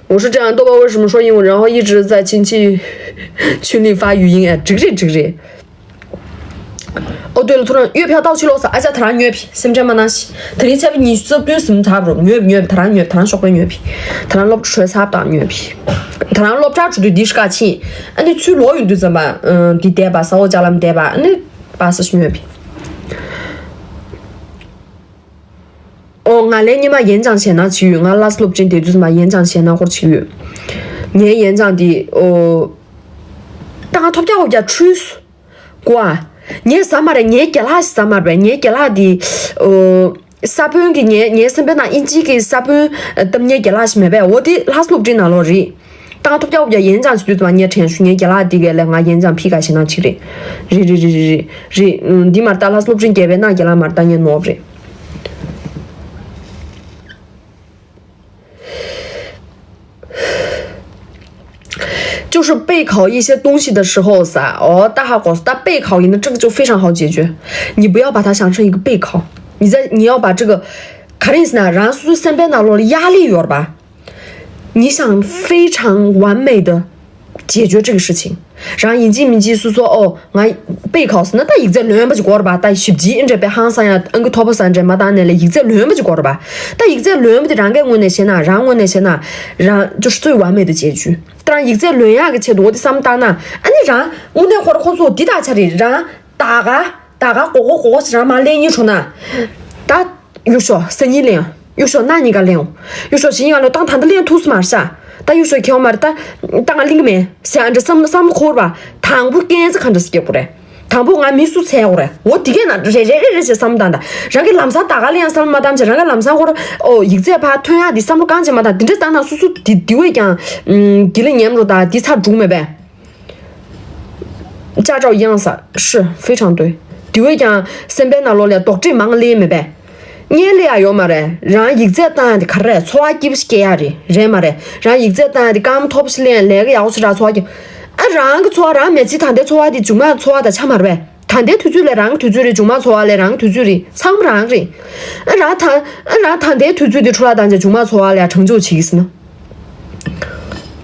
我是这样，豆包为什么说英文，然后一直在亲戚群里发语音？哎，这个这个这个。哦，对了，突然月票到期了，哎，在他那月票，现在嘛那些，他那才不你这不是么差不多，月月他那月他那小白月票，他那老出差不多月票，他那老差出去的是个钱，哎，你去老远的怎么，嗯，的带吧，少我家人带吧，那八十元票。 ཨོ་ང་ལས་ཉི་མ་演讲་བྱས་ན་ཅི་ཡོད། ང་ལ་སློབ་ཆེན་དེ་དུས་མ་演讲་བྱས་ན་ཧོར་ཅི་ཡོད། ངའི་演讲་དེ་ཨོ། ད་ང་ཐོབ་རྒྱག་ཧོབ་རྒྱག་འཁྲུལ་སོང་གོ་ཨ། ངས་ཟ་མ་རེད། ངའི་རྒན་ལགས་ཤིག་ཟ་མ་རེད། ངའི་རྒན་ལགས་དེ་ཨོ། ས་བོན་གྱི་ངའི་ངའི་སེམས་པའི་ནང་ཨིན་ཇི་གི་ས་བོན་གཏམ་ངའི་རྒན་ལགས་ཤིག་མེད་པས། འོ་དེ་ལྷ་སློབ་འབྲིང་ནང་ལོགས་རེད། ད་ང་ཐོབ་རྒྱག་ཧོབ་རྒྱག་演讲་བྱེད་དུས་མ་ངས་དྲན་ཞུ། ངའི་རྒན་ལགས་དེ་གས་ལས་ང་演讲་ཕི་ག་ཞེ་ན་ཅིག་རེད། རེད་རེད་རེད་རེད་རེད། འདི་མར་ད་ལྷ་སློབ་འབྲིང་རྒས་པའི་ནང་རྒན་ལགས་མར་ད་ངས་ནོར་རེད། 就是备考一些东西的时候噻，哦，大哈果，但备考呢，这个就非常好解决。你不要把它想成一个备考，你在你要把这个，卡里斯呢，然后是三班那落的压力有吧？你想非常完美的解决这个事情， རང་ཡིན་གཅིག་མིན་གཅིག་སོ་སོ་ཨོ་ང་备考ཟེར་ན་ད་ཡིག་ཚད་ལོན་པ་ཅིག་དགོས་རེད་པ། ད་ཞིབ་ཕྲ་འདྲ་པའི་ཧང་སང་ཡང་ཨང་ཀི་མཐོ་པོ་ས་འདྲ་མ་བཏང་ནས་ལས་ཡིག་ཚད་ལོན་པ་ཅིག་དགོས་རེད་པ། ད་ཡིག་ཚད་ལོན་པ་དེ་རང་གི་ངོས་ནས་བཤད་ན་རང་ངོས་ནས་བཤད་ན་རང་就是最完美的结局། ད་རང་ཡིག་ཚད་ལོན་ཡག་གི་ཆེད་དུ་འོ་དེ་བསམ་བཏང་ན་ཨ་ནི་རང་དངོས་གནས་ཁོ་ར་ཁོ་ཚོ་འདི་དག་ཆ་རེད། རང་ད་ག་ད་ག་གོ་གོ་གོ་གོ་ཞིག་རང་མ་ལེན་ཉིན་བྱུང་ན་ད། གཡུག་ཤོག་སང་ཉིན་ལེན། གཡུག་ཤོག་གནངས་ཉིན་ཀ་ལེན། གཡུག་ཤོག་གཞེས་ཉིན་ཀ་ལེན། ཏང་ད་ལྟ་ལེན་ཐུབ་སོང་མ་རེད་ཤག་ད་གཡུག་ཤོག་ཁྱེར་བ་མ་རེད། ད་ཏང་ང་ལེན་གི་མེད་ཟེར་ཨ་འདྲ་བསམ་བསམ་བློ་འཁོར་བ། དང་པོ་རྐྱེན་རྩ་ག་འདྲ་སེ་སྐྱེ་དགོས་རེད། དང་པོ་ང་མི་སུ་འཚོལ་དགོས་རེད། འོ་དེ་གས་ན་རེ་རེ་རེ་རེ་ཞེས་བསམ་བློ་བཏང་། ད་རང་གི་ལམ་སང་ད་ག་ལེན་ཡང་བསམ་བློ་མ་བཏང་བྱས་རང་གི་ལམ་སང་ཁོ་ར་ཨོ་ཡིག་ཚད་ཕར་ཐོན་ཡག་འདི་བསམ་བློ་གང་བྱས་མ་བཏང་། དེ་འདྲ་བཏང་ན་སོ་སོ་དེ་དེ་བས་ཀྱང་ཨུམ་དགེ་ལེགས་ཉམས་འགྲོ། ད་འདི་ཚར་འགྲུག་མེད་པས། 驾照样式是非常对། དེ་བས་ཀྱང་སེམས་པའི་ནང་ལོགས་ལ་རྡོག་ཁྲེས་མང་ལེན་མེད་པས། ངས་ལས་ཡག་ཡོད་མ་རེད། རང་ཡིག་ཚད་བཏང་ཡག་དེ་ག་རེ་རེད། འཚོ་བ་སྐྱིད་པོ་ཞིག་སྐྱེལ་ཡག་རེད། རེད་མ་རེད། རང་ཡིག་ཚད་བཏང་ཡག་དེ་རྐང་མཐོ་པོ་ཞིག་ལེན་ལས་ཀ་ཡག་པོ་ཞིག་རག་འཚོ་བ་སྐྱིད། ཨ་རང་གི་འཚོ་བ་རང་མེད་ཚེ་ད་ལྟའི་འཚོ་བ་དེ་མཇུག་མ་འཚོ་བ་དང་ཆ་མ་རེད་པས། ད་ལྟའི་དུས་ཚོད་ལས་རང་གི་དུས་ཚོད་རེད། མཇུག་མ་འཚོ་བ་ལས་རང་གི་དུས་ཚོད་རེད། ཚང་མ་རང་རེད། ཨ་རང་ད་ཨ་རང་ད་ལྟའི་དུས་ཚོད་དེ་འཕྲོ་བརླག་བཏང་བྱས་མཇུག་མ་འཚོ་བ་ལས་གྲང་འཇུག་བྱེད་ཀྱི་ཟིན་ན།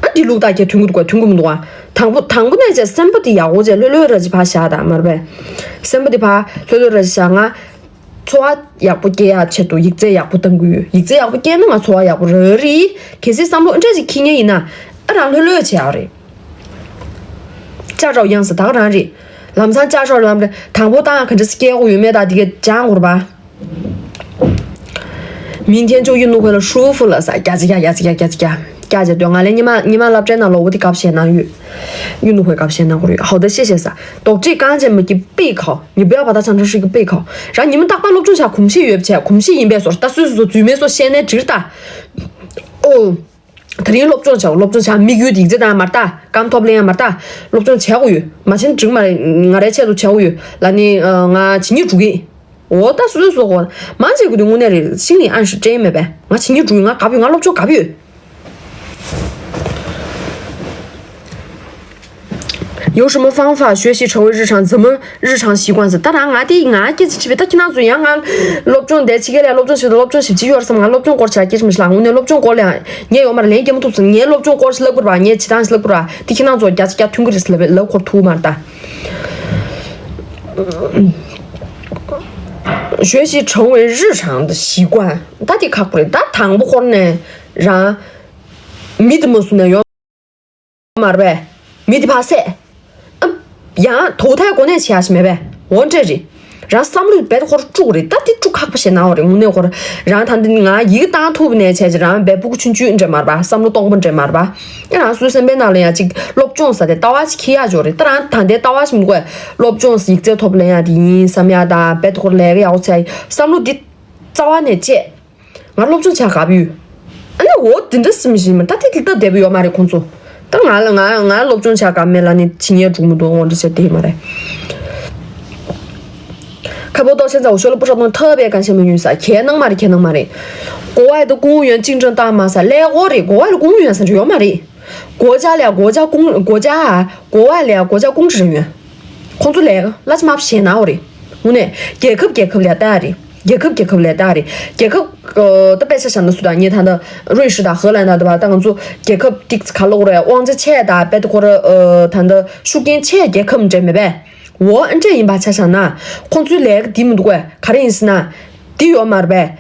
ཨ་འདི་ལུགས་ད་ཁྱེད་མཐུན་གི་འདུག་ག་མཐུན་གི་མི་འདུག་ག་དང་པོ་དང་པོ་ནས་བྱས་སེམས་པ་འདི་ཡག་པོ་བྱས་ལྷོད་ལྷོད་ར་ཅིག་ཕར་བཞག་ད་མ་རེད་པས། སེམས་པ་འདི་ཕར་ལྷོད་ལྷོད་ར་ཅིག་བཞག་ང་འཚོ་བ་ཡག་པོ་སྐྱེལ་ཡག་ཆེད་དུ་ཡིག་ཚད་ཡག་པོ་བཏང་གི་ཡོད། ཡིག་ཚད་ཡག་པོ་སྐྱེལ་ན་ང་འཚོ་བ་ཡག་པོ་རག་གི་རེད། གལ་སྲིད་བསམ་བློ་འདྲ་ཅིག་འཁྱེར་མཁན་ཡིན་ན་ཨ་རང་ལྷོད་ལྷོད་བྱེད་ཡག་རེད། 驾照样式ད་ག་རང་རེད། ལམ་སང་驾照ལམ་རེད། དང་པོ་བཏང་ཡག་ག་འདྲ་སེ་སྐྱེལ་དགོས་ཡོད་མེད་ད་འདི་གས་སྦྱང་དགོས་རེད་པ། 明天就运动会了，舒服了噻，嘎吱嘎嘎吱嘎嘎吱嘎，嘎吱对，ང་ལས་ཉི་མ་ཉི་མ་སློབ་གྲྭའི་ནང་ལོགས་འོ་དེ་ག་བྱས་གནང་ཡོད། 运动会ག་བྱས་གནང་དགོས་ཡོད། 好的，谢谢噻。རྡོག་ཁྲེས་གང་བྱས་མ་སྐྱེ་备考，你不要把它想成是一个备考。然后你们大班སློབ་སྦྱོང་བྱ་གོམས་གཤིས་ཡོད་བྱས་གོམས་གཤིས་ཡིན་པས་སོ། ད་སོ་སོ་སོ་རྫུན་མེད་སོ་བཤད་ནས་འགྲིག་ད། ཨོ། ད་རིང་སློབ་སྦྱོང་བྱ་སློབ་སྦྱོང་བྱ་དམིགས་ཡུལ་དེ་ཡིག་ཚད་བཏང་ཡག་མ་རེད་ད། རྐང་ཐོབ་ལེན་ཡག་མ་རེད་ད། སློབ་སྦྱོང་བྱེད་དགོས་ཡོད། མ་བྱས་ན་འགྲིག་མ་རེད། ང་རའི་ཆེད་དུ་བྱེད་དགོས་ཡོད་ལ་ནི་ང་བྱེད་སྙིང་འདོད་ཀྱི། འོ་ད་སོ་སོས་བཟོ་དགོས། མ་བྱེད་དགོས་དུས་དངོས་གནས་རེད། 心理暗示སྤྲད་མེད་པས། ང་བྱེད་སྙིང་འདོད་ཀྱི། ང་དགའ་པོ་ཡོད། ང་སློབ་སྦྱོང་དགའ་པོ་ཡོད། 有什么方法学习成为日常？怎么日常习惯ཟེར། ད་རང་ང་དེ་ང་སྐད་ཆ་དྲིས་པས། ད་ཁྱེད་རང་ཚོ་ཡང་ང་སློབ་སྦྱོང་འདི་ཕྱི་རྒྱལ་ལ་སློབ་སྦྱོང་བྱེད་དུས་སློབ་སྦྱོང་ཞིབ་ཕྱི་ཡོད་རེད་བསམ། ང་སློབ་སྦྱོང་སྐོར་བྱ་སྐད་ཆ་མི་ཤེས་ལ། དངོས་གནས་སློབ་སྦྱོང་སྐོར་ལ་ཡང་ངས་ཡོད་མ་རེད། ལན་རྒྱག་མ་ཐུབ་ཟེར། ངས་སློབ་སྦྱོང་སྐོར་ཞིག་ལབ་དགོས་རེད་པ། ངས་བྱེད་སྟངས་ཞིག་ལབ་དགོས་རེད་པ། དེ་ཁྱེད་རང་ཚོ་རྒྱ་ཆེ་རྒྱ་མཐུན་གྱི་རེད་ཟེར་ལབ་པའི་ལབ་ཁོ་ཐུག་མ་རེད་ད། 学习成为日常的习惯。ད་དེ་ཁག་པོ་རེད། ད་དང་པོ་ཁོ་ནས་རང་མི་དེ་མ་བཟུང་ན་ཡོང་མ་རེད་པས། མི་དེ་ཕར་བསད། ཨ། ཡང་ཐོག་མཐའི་གོ་གནས་བྱེད་ཡག་ཞིག་མེད་པས། འོ་འདྲ་རེད། རང་བསམ་བློ་རྦད་ཁོ་ར་དཀྲུག་རེད། ད་དེ་དཀྲུག་ཁག་པོ་ཞེ་ན་འོ་རེད། དངོས་གནས་ཁོ་ར་རང་ད་འདི་ང་ཡི་གེ་བཏང་ཐུབ་ནས་བྱས་ཀྱི་རང་བལ་སྤུ་གུ་ཆུང་ཆུང་འདྲ་མ་རེད་པ། བསམ་བློ་སྟོང་པ་འདྲ་མ་རེད་པ། ཨེ་རང་སོའི་སེམས་པའི་ནང་ལ་ཡང་ཅིག་སློབ་སྦྱོང་ཟེར་དེ་ལྟ་བ་ཞིག་འཁྱེར་ཡག་འཇོག་རེད། ད་རང་ད་ལྟའི་ལྟ་བ་ཞིག་མི་དགོས། སློབ་སྦྱོང་ཡིག་ཚད་ཐོབ་ལེན་ཡག་དེ་ཡིན་བསམ་ཡག་དང་རྦད་ཁོ་ར་ལས་ཀ་ཡག་པོ་བྱས་བསམ་བློ་འདི་རྩ་བ་ནས་བཅད། ང་སློབ་སྦྱོང་བྱ་དགའ་པོ་ཡོད། ཨ་ནི་འོ་དེ་འདྲ་སེམས་བཞིན་མ་ད་དེ་དེ་ལྟ་བསྡད་པ་ཡོད་མ་རེད་ཁོང་ཚོ། ད་ང་ལ་ང་ང་སློབ་སྦྱོང་བྱ་དགའ་མེད་ལ་ནི་ཇི་སྙེད་འགྲུག་མི་འདུག་འོ་འདྲ་བྱས་དེ་ཡིན་མ་རེད། ཁ་པོ་ཏོ་ཤན་ཚ་འུ་ཤོ་ལ་པུ་ཧྲ་ཏོང་ཐབ་པའི་གང་ཤེས་མི་ཉུང་ས་ཁྱེད་ནང་མ་རེད། ཁྱེད་ནང་མ་རེད། གོ་བ་ཡི་ཏུ་ཀུང་ཡོན་ཅིང་ཀྲང་ཏང་མ་ས་ལས་གོ་རེད། གོ་བ་ལ་ཀུང་ཡོན་ས་འདྲ་ཡོད་མ་རེད། 国家 ལ་国家 公 国家 ཨ་国外 ལ་国家 公职人员། ཁོང་ཚོ་ལས་ཀ་ལ་ཅི་མ་བྱས་ན་འོ་རེད། དངོས་གནས་རྒྱལ་ཁབ་རྒྱལ་ཁབ་ལ་ལྟ་རེད། རྒྱལ་ཁབ་རྒྱལ་ཁབ་ལ་ལྟ་རེད། རྒྱལ་ཁབ་ཨ་ད་དཔེ་ཆ་བཞག་ན་སུ་དང་ངས་ད་ལྟ་瑞士 དང་荷兰 དང་དུ་བ་ད་ང་ཚོ་རྒྱལ་ཁབ་ཏིག་ག་ལོག་རེད། དབང་ཆ་ཆེ་དང་དཔེ་ད་ཁོ་ར་ཨ་ད་ལྟ་ཤུགས་རྐྱེན་ཆེ་རྒྱལ་ཁབ་འདྲ་མེད་པས། འོ་ཨ་འདྲ་ཡིན་པ་ཆ་བཞག་ན་ཁོང་ཚོའི་ལས་ཀ་འདི་མི་འདུག་གས། ག་རེ་ཡིན་ཟེར་ན་འདི་ཡོད་མ་རེད་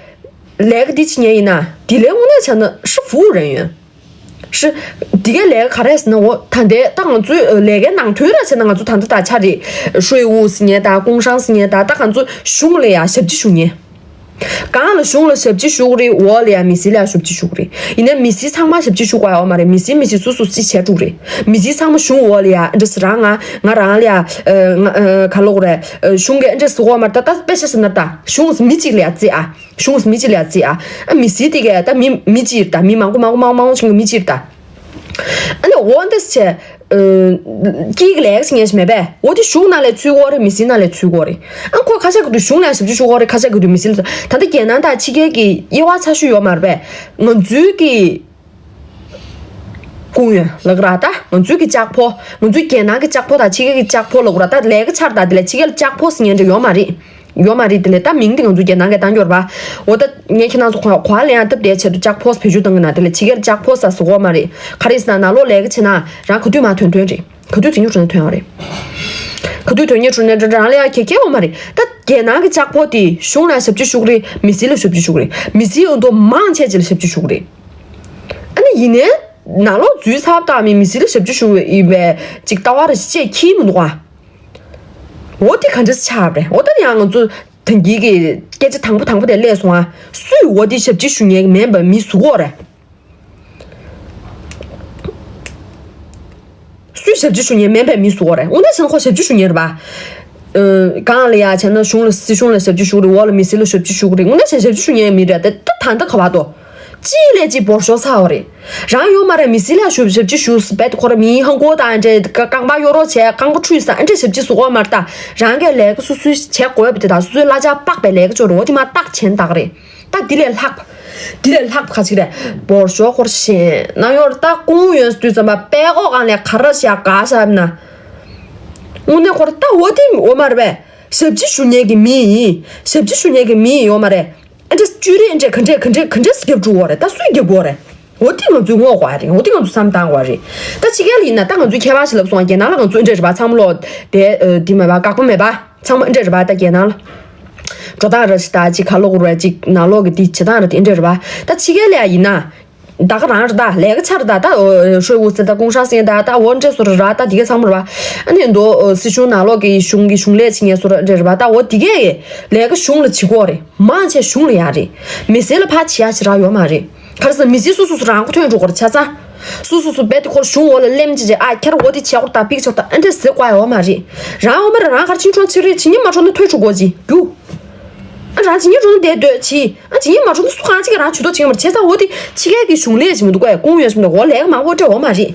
པས། ལས་ཀ་འདི་བྱེད་མཁན་ཡིན་ན་འདི་ལས་དངོས་གནས་བྱས་ན་是服务人员། ཧྲི། འདི་གའི་ལས་ཀ་ག་རེ་ཟེར་ན་འོ་ད་ལྟའི་ད་ང་ཚོའི་ལས་ཀའི་ནང་དོན་ར་བྱས་ན་ང་ཚོ་ད་ལྟ་ད་ཆ་རེད། 税务 ཟེར་མཁན་དང་工商 ཟེར་མཁན་དང་ད་ང་ཚོ་གཞུང་ལ་ཡ་ཞབས་ཕྱི་ཞུ་མཁན། གང་ལ་གཞུང་ལ་ཞབས་ཕྱི་ཞུ་གི་རེད། འོག་ལ་ཡ་མི་སེར་ལ་ཡ་ཞབས་ཕྱི་ཞུ་གི་རེད། ཡིན་ན་མི་སེར་ཚང་མ་ཞབས་ཕྱི་ཞུ་དགོས་ཡ་ཡོད་མ་རེད། མི་སེར་མི་སེར་སོ་སོ་ཅིག་བྱས་འགྲོ་གི་རེད། མི་སེར་ཚང་མ་གཞུང་འོག་ལ་ཡ་འདྲ་ཟེར་རང་ང་ང་རང་ལ་ཡ་ཨ་ང་ཨ་ག་ལོག་རེད། གཞུང་གི་འདྲ་ཟེར་དགོས་མ་རེད། ད་ད་དཔེ་ཆ་ཟེར་ན་ད་གཞུང་མི་གཅིག་ལ་ཡ་བརྩི་ཨ། གཞུང་མི་གཅིག་ལ་བརྩི་ཨ། ཨ་མི་སེར་དེ་གས་ད་མི་མི་གཅིག་རེད། ད་མི་མང་པོ་མང་པོ་མང་པོ་མང་པོ་ཞིག་གི་མི་གཅིག་རེད་ད། ཨ་ནི་འོ་འདི་བྱས། ཨ་སྐྱིད་ཀྱི་ལས་ཀ་བྱེད་མཁན་ཞིག་མེད་པས། འོ་དེ་གཞུང་ནང་ལ་ཚུད་ཀྱི་ཡོད་རེད། མི་སེར་ནང་ལ་ཚུད་ཀྱི་ཡོད་རེད། ཨ་ཁོ་ཁ་ཤས་ཀྱི་དུས་གཞུང་ལ་ཞབས་ཕྱི་ཞུ་གི་ཡོད་རེད། ཁ་ཤས་ཀྱི་དུས་མི་སེར་ལ་ད་ལྟ་རྒྱལ་ནང་དང་ཕྱི་རྒྱལ་གྱི་དབྱེ་བ་ཚ་ཤོས་ཡོད་མ་རེད་པས། ང་ཚོའི་གི་ཀུང་ཡོན་ལབ་ཀྱི་ར་ད། ང་ཚོའི་གི་ལྕགས་ཕོ། ང་ཚོའི་རྒྱལ་ནང་གི་ལྕགས་ཕོ་དང་ཕྱི་རྒྱལ་གྱི་ལྕགས་ཕོ་ལབ་ཀྱི་ར་ད། ལས་ཀ་ཆར་ད་དེ་ལ་ཕྱི་རྒྱལ་ལ་ལྕགས་ཕོ་ཟེར་མཁན་འདྲ་ཡོད་མ་རེད། ཡོད་མ་རེད། དེ་ལས་ད་མིང་དེ་ང་ཚོ་རྒྱལ་ནང་གི་བཏང་གི་ཡོད་རེད་པ། འོ་ད་ངས་ཁྱེད་རང་ཚོ་གོ་གོ་བ་ལེན་ཡག་སྟབས་བདེའི་ཆེད་དུ་ལྕགས་ཕོ་བེད་སྤྱོད་བཏང་གི་ན། དེ་ལས་ཕྱི་རྒྱལ་ལྕགས་ཕོ་ཟེར་གོ་མ་རེད། ག་རེ་ཟེར་ན་ནང་ལོགས་ལས་ཀ་བྱེད་ན་རང་ག་དུས་མར་ཐོན་ཐོན་རེད། ག་དུས་དེ་ཉིད་འགྲོ་ན་ཐོན་ཡོད་རེད། ག་དུས་དོན་གཉེར་འགྲོ་ན་རང་ལ་ཡ་གེ་གེ་ཡོད་མ་རེད། ད་རྒྱལ་ནང་གི་ལྕགས་ཕོ་དེ་གཞུང་ལ་ཞབས་ཕྱི་ཞུ་གི་རེད། མི་སེར་ལ་ཞབས་ཕྱི་ཞུ་གི་རེད། མི་སེར་འོ་དོ་མང་ཆེ་ཆེ་ལ་ཞབས་ཕྱི་ཞུ་གི་རེད། ཨ་ནི་ཡིན་ནའི་ནང་ལོགས་འཛུལ་ཚར་བཏང་མི་མི་སེར་ལ་ཞབས་ཕྱི་ཞུ་ཡིན་པའི་ཅིག་ལྟ་བ་ར་ཅིག་ཅེས་ཁྱི་མི་འདུག་ཨ། འོ་དེ་ག་འདྲ་ཆགས་པ་རེད། འོ་ད་ཡང་ང་ཚོ་ཐང་གི་གི་སྐད་ཆ་དང་པོ་དང་པོ་དེ་སླེབས་སོང་ཨ། སུས་འོ་དེ་ཞབས་ཕྱི་ཞུ་མཁན་མིན་པ་མི་ཟུག་གོ་རེད། སུས་ཞབས་ཕྱི་ཞུ་མཁན་མིན་པ་མི་ཟུག་གོ་རེད། འོ་ན་བྱས་ན་ཁོ་ཞབས་ཕྱི་ཞུ་མཁན་རེད་པ། ཨ་གང་ལ་ཡ་བྱས་ན་གཞུང་ལ་སྲིད་གཞུང་ལ་ཞབས་ཕྱི་ཞུ་གི་རེད། འོག་ལ་མི་སེར་ལ་ཞབས་ཕྱི་ཞུ་གི་རེད། འོ་ན་བྱས་ན་ཞབས་ཕྱི་ཞུ་མཁན་མི་རེད། ད་ད་ད་ག་བ་དོ། གཅིག་ལས་གཅིག་འབོར་ཤོག་ཚ་བ་རེད། རང་ཡོད་མ་རེད། མི་སེར་ལ་ཞབས་ཞབས་ཕྱི་ཞུ་སྦད་ཁོ་ར་མིའི་ཧང་གོ་དང་འདྲེ་རྐང་པ་གཡོ་རོགས་བྱས་རྐང་པ་འཁྲུས་ས་འདྲེ་ཞབས་ཕྱི་ཟུག་གོ་མ་རེད་ད། རང་གི་ལས་ཀ་སོ་སོའི་བྱས་དགོས་པ་དེ་དང་སོ་སོའི་གླ་ཆ་དཔག་པའི་ལས་ཀ་ཅོ་རོ་དེ་མ་བརྟག་ཆེན་བཏགས་རེད། ད་འདི་ལས་ལྷག་པ། འདི་ལས་ལྷག་པ་ག་ཅིག་རེད། འབོར་ཤོག་ཁོར་ཤེས་ན་ཡོར་ད་ཀུང་ཡོན་དུས་ཙམ་པ་པད་ཀོ་གང་ལས་ག་ར་བཞག་ག་བཞག་ན། དངོས་གནས་ཁོར་ད་འོ་དེ་འོ་མ་རེད་པས། ཞབས་ཕྱི་ཞུ་མཁན་གྱི་མི་ཡིན། ཞབས་ཕྱི་ཞུ་མཁན་གྱི་མི་ཡིན་ཡོད་མ་རེད། ཨ་འདྲ་བཅུ་རེ་ཨ་འདྲ་ག་འདྲས་ག་འདྲས་ག་འདྲས་སུ་རྒྱབ་འགྲོ་བ་རེད། ད་སུས་རྒྱབ་དགོས་རེད། འོ་དེ་ང་ཚོས་ངོ་དགོས་རེད། འོ་དེ་ང་ཚོས་བསམ་བཏང་དགོས་རེད། ད་ཕྱི་རྒྱལ་ལ་ཡིན་ན་ད་ང་ཚོའི་ཁྱད་པར་ཞིག་ལབ་སོང་། རྒྱལ་ནང་ལ་ང་ཚོ་ཨ་འདྲ་རེད་པ། ཚང་མ་ལོ་དེ་ཨ་དེ་མེད་པ་དགག་པ་མེད་པ། ཚང་མ་ཨ་འདྲ་རེད་པ། ད་རྒྱལ་ནང་ལ་འགྲོ་སྟངས་ར་ཞིག་ད་ཅིག་ག་ལོག་རེད། ཅིག་ནང་ལོག་གི་དེ་བྱེད་སྟངས་ར་དེ་ཨ་འདྲ་རེད་པ། ད་ཕྱི་རྒྱལ་ལ་ཡིན་ན་ད་ག་རང་རེད། ད་ལས་ཀ་ཆ་རེད། ད་ད་ཧྲོས་འུ་ཟེར་ད་ཀུང་ཧྲང་ཟེར་ད་ད་འོ་འདྲ་སོ་ར་ར་ད་དེ་ག་ཚང་མ་རེད་པ། ཨ་ནི་འདོ་སྲིད་གཞུང་ནང་ལོག་གི་གཞུང་གི་གཞུང་ལས་བྱེད་མཁན་སོ་ར་ཨ་འདྲ་རེད་པ། ད་འོ་དེ་གས་ལས་ཀ་གཞུང་ལ་བྱེད་དགོས་རེད། མང་ཆེ་གཞུང་ལ་ཡག་རེད། མི་སེར་ལ་ཕར་བྱེད་ཡག་ཞེ་དྲག་ཡོད་མ་རེད། ག་རེ་ཟེར་མི་སེར་སོ་སོ་སོ་རང་མགོ་ཐོན་འགྲོ་དགོས་རེད་ཆ་ཚང་། སོ་སོ་སོ་རྦད་དེ་ཁོར་གཞུང་འོག་ལ་སླེབས་ཅི་ཅི་ཨ་ཁྱེར་འོ་དེ་བྱེད་དགོས་རེད་ད་ཕིག་ཆོག་ད་ཨ་འདྲས་ཟེར་དགོས་ཡ་ཡོད་མ་རེད། རང་འོ་མ་རེད། རང་གར་ཕྱིན་ཆོག་ཕྱིན་རེད། ཇི་སྙེད་མ་འགྲོ་ན་ཐོས་ཆོག་གོ་ཅི་རྒྱུ། ཨ་རང་ཇི་སྙེད་འགྲོ་ན་བསྡད་སྡོད་ཅི། ཨ་ཇི་སྙེད་མ་འགྲོ་ན་སུ་གང་ཅིག་གིས་རང་ཇུས་གཏོགས་བྱེད་ཀྱི་མ་རེད། བྱས་ཙང་འོ་དེ་ཕྱི་རྒྱལ་གྱི་གཞུང་ལས་ཅིག་མི་འདུག་གས། ཀུང་ཡོན་ཞིག་མི་འདུག་འོ་ལས་ཀ་མང་པོ་སྤྲད་འོ་མ་རེད།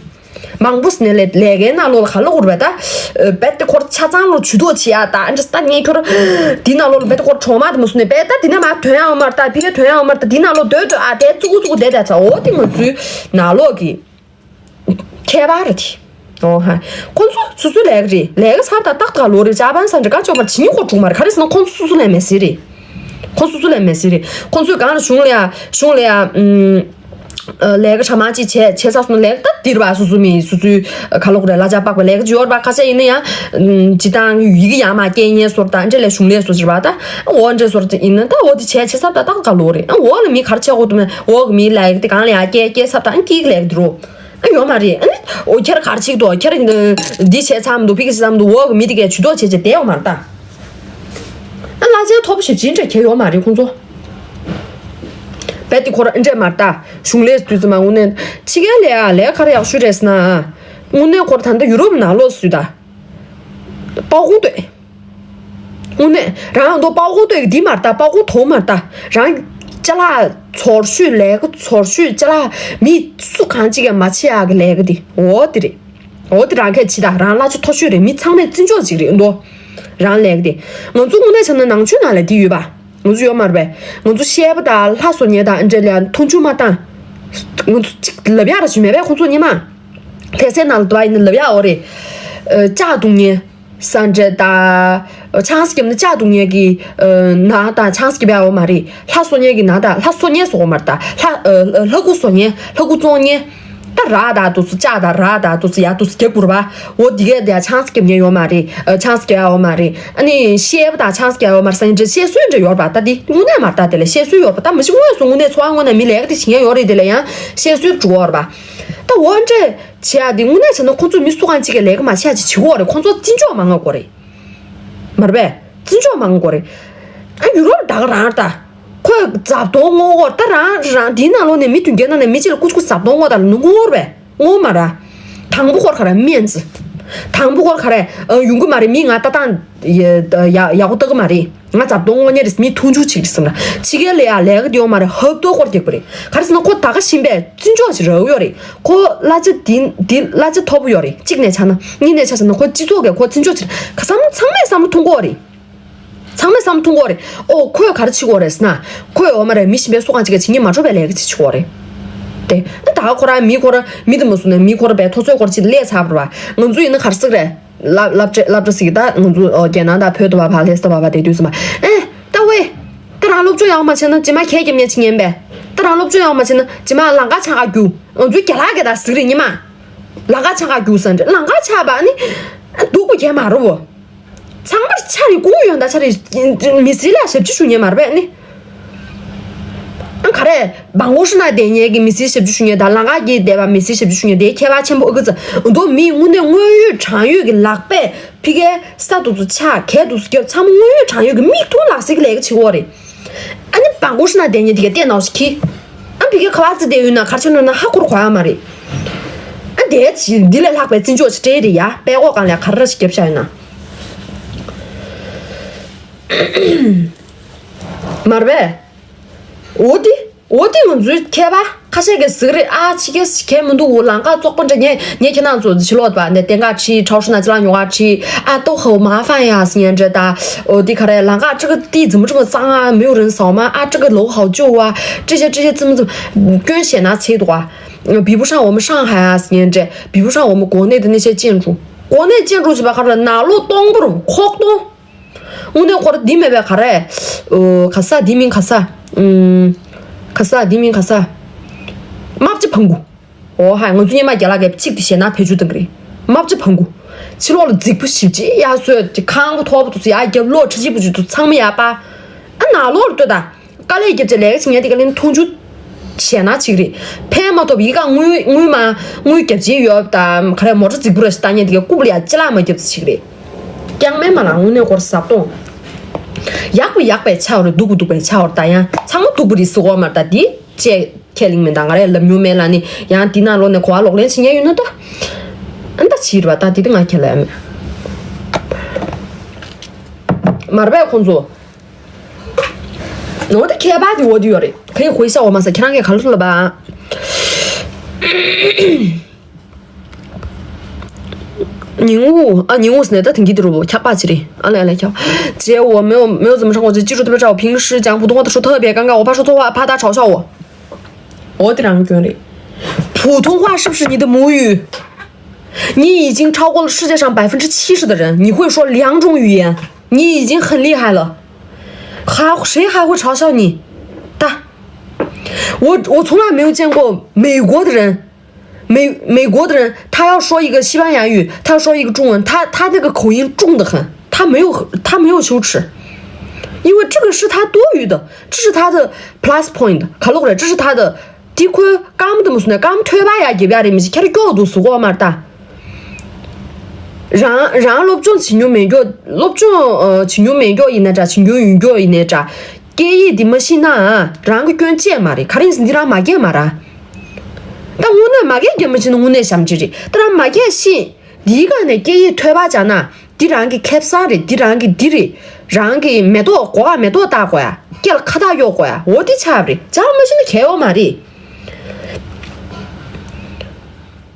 མང་པོ་ཟེར་ནས་ལས་ལས་ཀའི་ནང་ལོགས་ལ་ག་ལ་འུར་བས་ད། རྦད་དེ་ཁོར་ཆ་ཚང་ལོ་ཇུས་གཏོགས་བྱེད་ཡ་ད་ཨ་འདྲ་ད་ངས་ཁྱོར་འདི་ནང་ལོགས་ལ་རྦད་དེ་ཁོར་གྲོག་མ་དེ་མ་སུ་ནས་རྦད་ད་འདི་ན་མ་ཐོན་ཡ་འོ་མ་རེད། ད་ཕི་ག་ཐོན་ཡ་འོ་མ་རེད། ད་འདི་ནང་ལོགས་སྡོད་སྡོད་ཨ་དེ་ཙུ་གུ་ཙུ་གུ་བསྡད་ད་ཚ་འོ་དེ་ང་ཚོའི་ནང་ལོགས་ཀྱི་ཁྱད་པར་རེད་དེ། ཨོ་ཧ། ཁོང་ཚོ་སོ་སོའི་ལས་ཀ་རེད། ལས་ཀ་ཚར་ད་ཏག་ཏག་ལོ་རེ་ཅག་པན་ས་འདྲ་ཀ་ཅོག་པར་ཇི་སྙེད་ཁོ་འགྲོ་མ་རེད། ག་རེ་ཟེར་ན་ཁོང་ཚོ་སོ་སོ་ལས་མེད་ཟེར་རེད། ཁོང་སོ་སོ་ལས་མེད་ཟེར་རེད། ཁོང་ཚོས་གང་ལ་གཞུང་ལ་ཡ་གཞུང་ལ་ཡ་ཨུམ། ལས་ཀ་གྲ་མ་ཅིག་བྱས་བྱས་ཚར་སོང་ན་ལས་ཀ་ད་འདིར་བ་སོ་སོ་མི་སོ་སོའི་ག་ལོག་རེད་ལ་ཅག་པགས་པ་ལས་ཀ་ཅིག་ཡོད་རེད་པ། ཁ་ཤས་ཡིན་ན་ཡང་ཇི་ལྟར་ཡི་གེ་ཡང་མ་སྐྱེལ་ཉེན་སོར་དང་འདྲེ་ལས་གཞུང་ལས་སོ་ཟེར་བ་ད་འོ་འདྲེ་སོར་ཡིན་ན་ད་འོ་དེ་བྱས་བྱས་ཚར་ད་ཏག་ག་ལོག་རེད། འོ་ལ་མི་གར་ཆས་གོ་དུ་མེད། འོ་གི་མི་ལ་ཡ་དེ་གང་ལ་ཡ་སྐྱེལ་སྐྱེལ་ཚར་དང་སྐྱིད་ལས་ཀ་འདི་རོ། ཨ་ཡོད་མ་རེད། ཨ་ནི་འོ་ཁྱེར་གར་ཆིག་ཏོ་ཁྱེར་འདི་བྱས་ཚར་མི་འདུག་ཕི་གི་བྱས་ཚར་མི་འདུག་འོ་གི་མི་དེ་གས་ཇུས་གཏོགས་བྱས་བྱས་བསྡད་ཡོད་མ་རེད་ད། ཅན་ཐོབ་ཞེ་ཅིན་འདྲ་གལ་ཡོད་མ་རེད་ཁོང་ཚོ། རྦད་དེ་ཁོ་ར་འདྲ་མ་རེད་ད། གཞུང་ལས་དུས་ཙམ་མ་དངོས་གནས་ཕྱི་རྒྱལ་ལས་ཨ་ལས་ཀ་ར་ཡག་ཤོས་རེད་ཟེར་ན། དངོས་གནས་ཁོ་ར་ད་ལྟ་ཡུ་རོབ་ནང་ལོགས་སུ་ད། པའོ་ཧུང་སྟོད། དངོས་གནས་རང་ཡང་དོ་པའོ་ཧུང་སྟོད་ཀྱི་འདི་མ་རེད་ད། པའོ་ཧུང་དོ་མ་རེད་ད། རང་ཅ་ལག་ཚོར་ཤོས་ལས་ཀ་ཚོར་ཤོས་ཅ་ལག་མི་སུ་གང་ཅིག་ཡང་མ་བྱེད་ཡག་གི་ལས་ཀ་འདི་འོ་དེ་རེད། འོ་དེ་རང་གས་ཕྱི་ད་རང་གླ་ཆ་མཐོ་ཤོས་རེད། མི་ཚང་མས་བརྩི་འཇོག་ཅིག་རེད་འདོ། རང་ལས་ཀ་དེ། ང་ཚོ་དངོས་གནས་བྱས་ན་ནང་ཆོས་ནང་ལ་དེ་ཡོད་པ། ང་ཚོ་ཡོད་མ་རེད་པས། ང་ཚོ་བཤད་པ་དང་ལྷ་བཟོ་མཁན་དང་འདྲ་ལ་མཐོང་ཆུང་མ་བཏང་། ང་ཚོ་གཅིག་ལབ་ཡག་ར་ཞུ་མེད་པས་ཁོང་ཚོ་སྙན་མ། ལྷ་སའི་ནང་ལ་འདུག་པ་ཡིན་ན་ལབ་ཡག་འོ་རེད། ལྕགས་བརྡུང་མཁན། ས་འདྲ་དང་། ཆང་ས་བརྒྱབ་ན་ལྕགས་བརྡུང་མཁན་གྱི་ནང་དང་ཆང་ས་བརྒྱབ་ཡག་འོ་མ་རེད། ལྷ་བཟོ་མཁན་གྱི་ནང་དང་ལྷ་བཟོ་མཁན་བཟོ་འོ་མ་རེད་ད། ལྷ་ལྷ་སྐུ་བཟོ་མཁན་ལྷ་སྐུ་བཙོང་མཁན། ད་རག་དང་དུ་སུ་ལྕགས་དང་རག་དང་དུ་སུ་ཡ་དུ་སུ་རྒྱག་དགོས་རེད་པ། འོ་འདི་གས་དེ་ཡ་ཆང་ས་རྒྱབ་མཁན་ཡོད་མ་རེད། ཆང་ས་རྒྱག་ཡ་ཡོད་མ་རེད། ཨ་ནི་ཤེལ་པ་དང་ཆང་ས་རྒྱག་ཡ་ཡོད་མ་རེད་ཟེར་མཁན་འདྲ་ཤེལ་སོན་འདྲ་ཡོད་རེད་པ། ད་འདི་དངོས་གནས་མ་རེད་ད། དེ་ལ་ཤེལ་སོན་ཡོད་རེད་པ། ད་མི་ཞིག་དངོས་སུ་དངོས་གནས་འཚོ་བ་དངོས་གནས་མི་ལས་ཀ་དེ་བྱེད་མཁན་ཡོད་རེད། དེ་ལ་ཡང་ཤེལ་སོན་འགྲོ་གི་ཡོད་རེད་པ། ད་འོ་འདྲ་བྱེད་ཡ་དེ་དངོས་གནས་བྱས་ན་ཁོང་ཚོ་མི་སུ་གང་ཅིག་གིས་ལས་ཀ་མ་བྱེད་ཡ་ཅིག་བྱེད་ཀྱི་ཡོད་རེད། ཁོང་ཚོ་བརྩི་འཇོག་མ་གནང་དགོས་རེད། མ་རེད་པས། བརྩི་འཇོག་མ་གནང་དགོས་རེད། ཨ་ཡུ་རོབ་ད་ག་རང་རེད་ད། ཁོས་རྫབ་དོང་སྔོག་གོ་ད་རང་རང་དེའི་ནང་ལོགས་ནས་མི་མཐུན་རྐྱེན་ནང་ནས་མི་གཅིག་ལ་ཀུ་ཅི་ཀུ་ཅི་རྫབ་དོང་སྔོག་ད་ལ་ནུ་སྔོག་རེད་པས། སྔོག་མ་ར། དང་པོ་ཁོར་ག་རེ་སྨན་རྩི། དང་པོ་ཁོར་ག་རེ་ཡོང་གི་མ་རེད། མི་ང་ལྟ་སྟངས་ཡ་ཡག་པོ་ལྟ་གི་མ་རེད། ང་རྫབ་དོང་སྔོག་མཁན་རེད། མི་མཐོང་ཆུང་བྱེད་ཀྱི་རེད་བསམ་ན་ཕྱི་རྒྱལ་ལ་ཡ་ལས་ཀ་དེ་ཡོད་མ་རེད། ཧབ་ཏོ་ཁོར་རྒྱག་པ་རེད། ག་རེ་ཟེར་ན་ཁོ་ད་ག་བཞིན་པས་བརྩི་འཇོག་ཅིག་རག་གི་ཡོད་རེད། ཁོ་གླ་ཆ་འདི་འདི་གླ་ཆ་མཐོ་པོ་ཡོད་རེད། གཅིག་ནས་ཆ་ན་གཉིས་ནས་ཆ་ཟེར་ན་ཁོ་སྤྱི་ཚོགས་ཀྱིས་ཁོ་བརྩི་འཇོག་ཅིག་ག་བསམ་ཚང་མས་བསམ་བློ་ཐོངས་ཀྱི་ཡོད་རེད། ཚང་མས་བསམ་བློ་ཐོངས་ཀྱི་ཡོད་རེད། ཨོ་ཁོས་ག་རེ་བྱེད་ཀྱི་ཡོད་རེད་ཟེར་ན། ཁོས་འོ་མ་རེད། མི་གཞན་པའི་སུ་གང་ཅིག་གིས་བྱེད་ཀྱི་མ་འགྲོ་བའི་ལས་ཀ་ཅིག་བྱེད་ཀྱི་ཡོད་རེད། དེ་ད་ཁོ་རང་མི་ཁོ་རང་མི་དེ་མ་སུ་ནས་མི་ཁོ་རང་པའི་ཐོ་ཚོད་སྐོར་ཅིག་སླེབས་ཚར་བ་རེད་པ། ང་ཚོ་ཡིན་ན་ག་རེ་ཟེར་གི་རེད། སློབ་སློབ་གྲྭ་སློབ་གྲྭ་ཟེར་གི་ད་ང་ཚོ་ཨོ་རྒྱལ་ནང་དང་བོད་དུ་བ་ཕ་ལྷ་ས་དུ་བ་ཕ་དེ་དུས་ཙམ་པ་ཨེ་ད་ཝེ། ད་རང་སློབ་སྦྱོང་ཡག་མ་བྱས་ན་རྗེས་མ་ཁྱེད་རྒྱབ་ཉེ་ཆི་ཉན་པས། ད་རང་སློབ་སྦྱོང་ཡག་མ་བྱས་ན་རྗེས་མ་ལམ་ཁ་ཆག་ག་རྒྱུ། ང་ཚོའི་རྒྱ་ལག་གི་ད་ཟེར་གི་རེད་ཉི་མ། ལམ་ཁ་ཆག་ག་རྒྱུ་ཟེར་འདྲ། ལམ་ཁ་ཆག་པ་ནི་སྡུག་པོ་རྒྱལ་མ་རུ་བོ། ཚང་མར་ཆ་རེ་ཀུ་ཡོན་ད་ཆ་རེ་མི་སེར་ལ་ཞབས་ཕྱི་ཞུ་ཉན་མ་རེད་པས་ནི། ཨ་ག་རེ་བང་གོ་ཧྲི་ན་བསྡད་ཉན་གི་མི་སེར་ཞབས་ཕྱི་ཞུ་ཉན་དང་ལམ་ཁ་གི་བསྡད་པ་མི་སེར་ཞབས་ཕྱི་ཞུ་ཉན་དེ་ཁྱད་པར་ཆེན་པོ་ཨ་གི་ཙི་མདོ་མི་དངོས་གནས་དངོས་ཡོད་དྲང་ཡོད་ཀྱི་ལག་པས་ཕི་ཀའི་ས་དུ་ཚུ་ཆག་གས་དུ་ཚུ་རྒྱབ་ཚང་མ་དངོས་ཡོད་དྲང་ཡོད་ཀྱི་མིག་མཐོང་ལག་ཟིན་གི་ལས་ཀ་བྱེད་ཀྱི་ཡོད་རེད། ཨ་ནི་བང་གོ་ཧྲི་ན་བསྡད་ཉན་དེ་ག་བལྟས་ནའོ་ཞིག་གི། ཨ་ཕི་ཀའི་ཁ་བ་ཙི་བསྡད་ཡོད་ན་གར་ཆ་ནོ་ན་ཧ་གོ་ར་གོ་ཡ་མ་རེད། ཨ་དེ་ཅི་འདི་ལས་ལྷག་པའི་བརྩི་འཇོག་ཅིག་སྤྲད་རེད་ཡ། པད་གོག་སྒང་ལ་ག་རེ་ཞིག་རྒྱབ་བཞག་ཡོད་ན། མ་རེད་པས། འོ་དེ་འོ་དེ་ང་ཚོའི་མཁས་པ་ཁ་ཤས་ཀྱིས་ཟེར་གི་རེད། ཨ་ཕྱི་རྒྱལ་ཞིག་གས་མི་འདུག་འོ་ལམ་ཁ་བཙོག་པ་འདྲ། ངས་ངས་ཁྱེད་རང་ཚོ་ཕྱི་ལོགས་པ་འདི་ཏན་ཀ་ཁྲི་ཁྲའོ་ཧྲི་ན་ཅི་ལ་ཉོ་ག་ཁྲི་ཨ་ཏོ་ཧོ་མ་ཧྥན་ཡ་ཟེར་ཉན་འདྲ་ད། འོ་དེ་ག་རེ་ལམ་ཁ་ཁྲི་གི་ཏི་ཛི་མུ་ཁྲི་མུ་ཙང་ཨ་མིའུ་རིན་སའོ་མ་ཨ་ཁྲི་གི་ལོ་ཧའོ་ཅོ་ཨ་ཁྲི་ཤ་ཁྲི་ཤ་ཙི་མུ་ཙི་སྐྱོན་བཤད་ན་ཚེ་འདུག་ཨ། 比不上我们上海啊 ཟེར་ཉན་འདྲ། 比不上我们国内的那些建筑。国内建筑 ཅེས་པ་ག་རེ་ལ་ནང་ལོགས་སྟོང་པོར་ཁོག་སྟོང་། དངོས་གནས་ཁོ་ར་འདི་མེད་པའི་ག་རེ། ཨོ་ག་ས་འདི་མིང་ག་ས། ཨུམ། ག་ས་འདི་མིང་ག་ས། རྨ་བྱ་བང་གུ། ཨོ་ཧ་ང་ཚོ་སྔོན་མ་རྒྱ་ལག་གིས་ཚིག་དེ་བཤད་ན་བེད་སྤྱོད་གཏོང་གི་རེད། རྨ་བྱ་བང་གུ། ཕྱི་ལོགས་ལ་རྫིག་པོ་ཞིབ་ཅིག་ཡར་བཟོས་ཏེ་ཁང་པ་མཐོ་པོ་དེ་ཚོ་ཡར་རྒྱབ་ལོགས་ཁྲི་ཆིག་པོ་ཅིག་དེ་ཚོ་ཚང་མ་ཡར་སྤར། ཨ་ནང་ལོགས་ལ་ལྟོས་དང་། དཀའ་ལས་རྒྱབ་བྱས་ལས་ཀ་བྱེད་མཁན་དེ་ག་ལེན་མཐོང་ཆུང་བྱས་ན་ཅིག་རེད། ཕན་མ་ཐོགས་པའི་ཀ་དངུལ་དངུལ་མ་དངུལ་རྒྱབ་བྱེད་ཡོད་དམ་ག་རེ་མོ་ཊ་རྫིག་པོ་ར་ཞིག་བཏང་མཁན་དེ་ག་རྐུབ་ལ་ཡ་ཅི་ལག་མ་རྒྱབ་ཚེ་ཅིག་རེད། རྐྱང་མེད་མ་ལ་དངོས་གནས་ཁོར་ཟབ་གཏོང་། ཡག་པོ་ཡག་པའི་ཆ་བར་སྡུག་པོ་སྡུག་པའི་ཆ་བར་ད་ཡང་ཚང་མ་སྡུག་པོ་རེད་ཟེར་གོ་མ་རེད་ད་འདི་བཅས་ཁས་ལེན་མེད་ད་ང་རས་ལབ་མྱོང་མེད་ལ་ནི་ཡང་འདི་ནང་ལོགས་ནས་གོ་བ་ལོག་ལེན་བྱེད་མཁན་ཡོད་ན་ད། ཨ་ད་ཕྱིར་བ་ད་འདི་ད་ང་ཁས་ལེན་མེད། མ་རེད་པས་ཁོང་ཚོ། ནོ་ད་ཁྱད་པར་དེ་འོ་དེ་ཡོད་རེད། ཁྱེད་ཧུའེ་ཤ་འོ་མ་ས་ཁྱེད་རང་གིས་ག་ལ་ལབ་པ། 你误啊，你误是那个挺激的主播，卡巴奇的，啊来来跳，姐，我没有没有怎么上过，就记住特别照，我平时讲普通话的时候特别尴尬，我怕说错话，怕他嘲笑我。我这两个卷里，普通话是不是你的母语？你已经超过了世界上百分之七十的人，你会说两种语言，你已经很厉害了。还谁还会嘲笑你？大，我我从来没有见过美国的人，美美国的人他要说一个西班牙语，他要说一个中文，他他那个口音重得很，他没有他没有羞耻，因为这个是他多余的，这是他的 plus point，卡路里，这是他的。དེ་ཁོའི་རྐང་པ་དེ་མ་སུ་ནས་རྐང་པ་ཐོད་པ་ཡར་རྒྱབ་ཡ་རེད་མི་ཅིག་ཁྱེར་སྐྱོག་འདུག་ཟུག་གོ་མར་ལྟ། རང་རང་སློབ་སྦྱོང་བྱེད་མྱོང་མེད་མཁན། སློབ་སྦྱོང་ཨ་བྱེད་མྱོང་མེད་མཁན་ཡིན་ན་འདྲ། བྱེད་མྱོང་ཡོད་མཁན་ཡིན་ན་འདྲ། སྐད་ཡིག་འདི་མ་ཤེས་ན་རང་གི་སྐྱོན་བཅས་མ་རེད། ག་རེ་ཡིན་ཟེར་ན་འདི་རང་མ་སྐྱེས་མ་རེད། ད་དངོས་གནས་མ་སྐྱེས་རྒྱུ་མ་ཤེས་ན་དངོས་གནས་ཞབས་ཕྱི་རེད། ད་རང་མ་སྐྱེས་ཤེས། འདིའི་སྒང་ནས་སྐད་ཡིག་ཐོས་པ་སྦྱངས་ན་འདི་རང་གི་ཁེ་བཟང་རེད། འདི་རང་གི་འདི་རེད། རང་གི་མེ་ཏོག་སྒོ་ཁར་མེ་ཏོག་བཏགས་དགོས་ཡ། སྐེ་ལ་ཁ་བཏགས་གཡོག་དགོས་ཡ། འོ་འདི་ཆགས་པ་རེད། སྦྱངས་མ་ཤེས་ན་གལ་ཡོད་མ་རེད།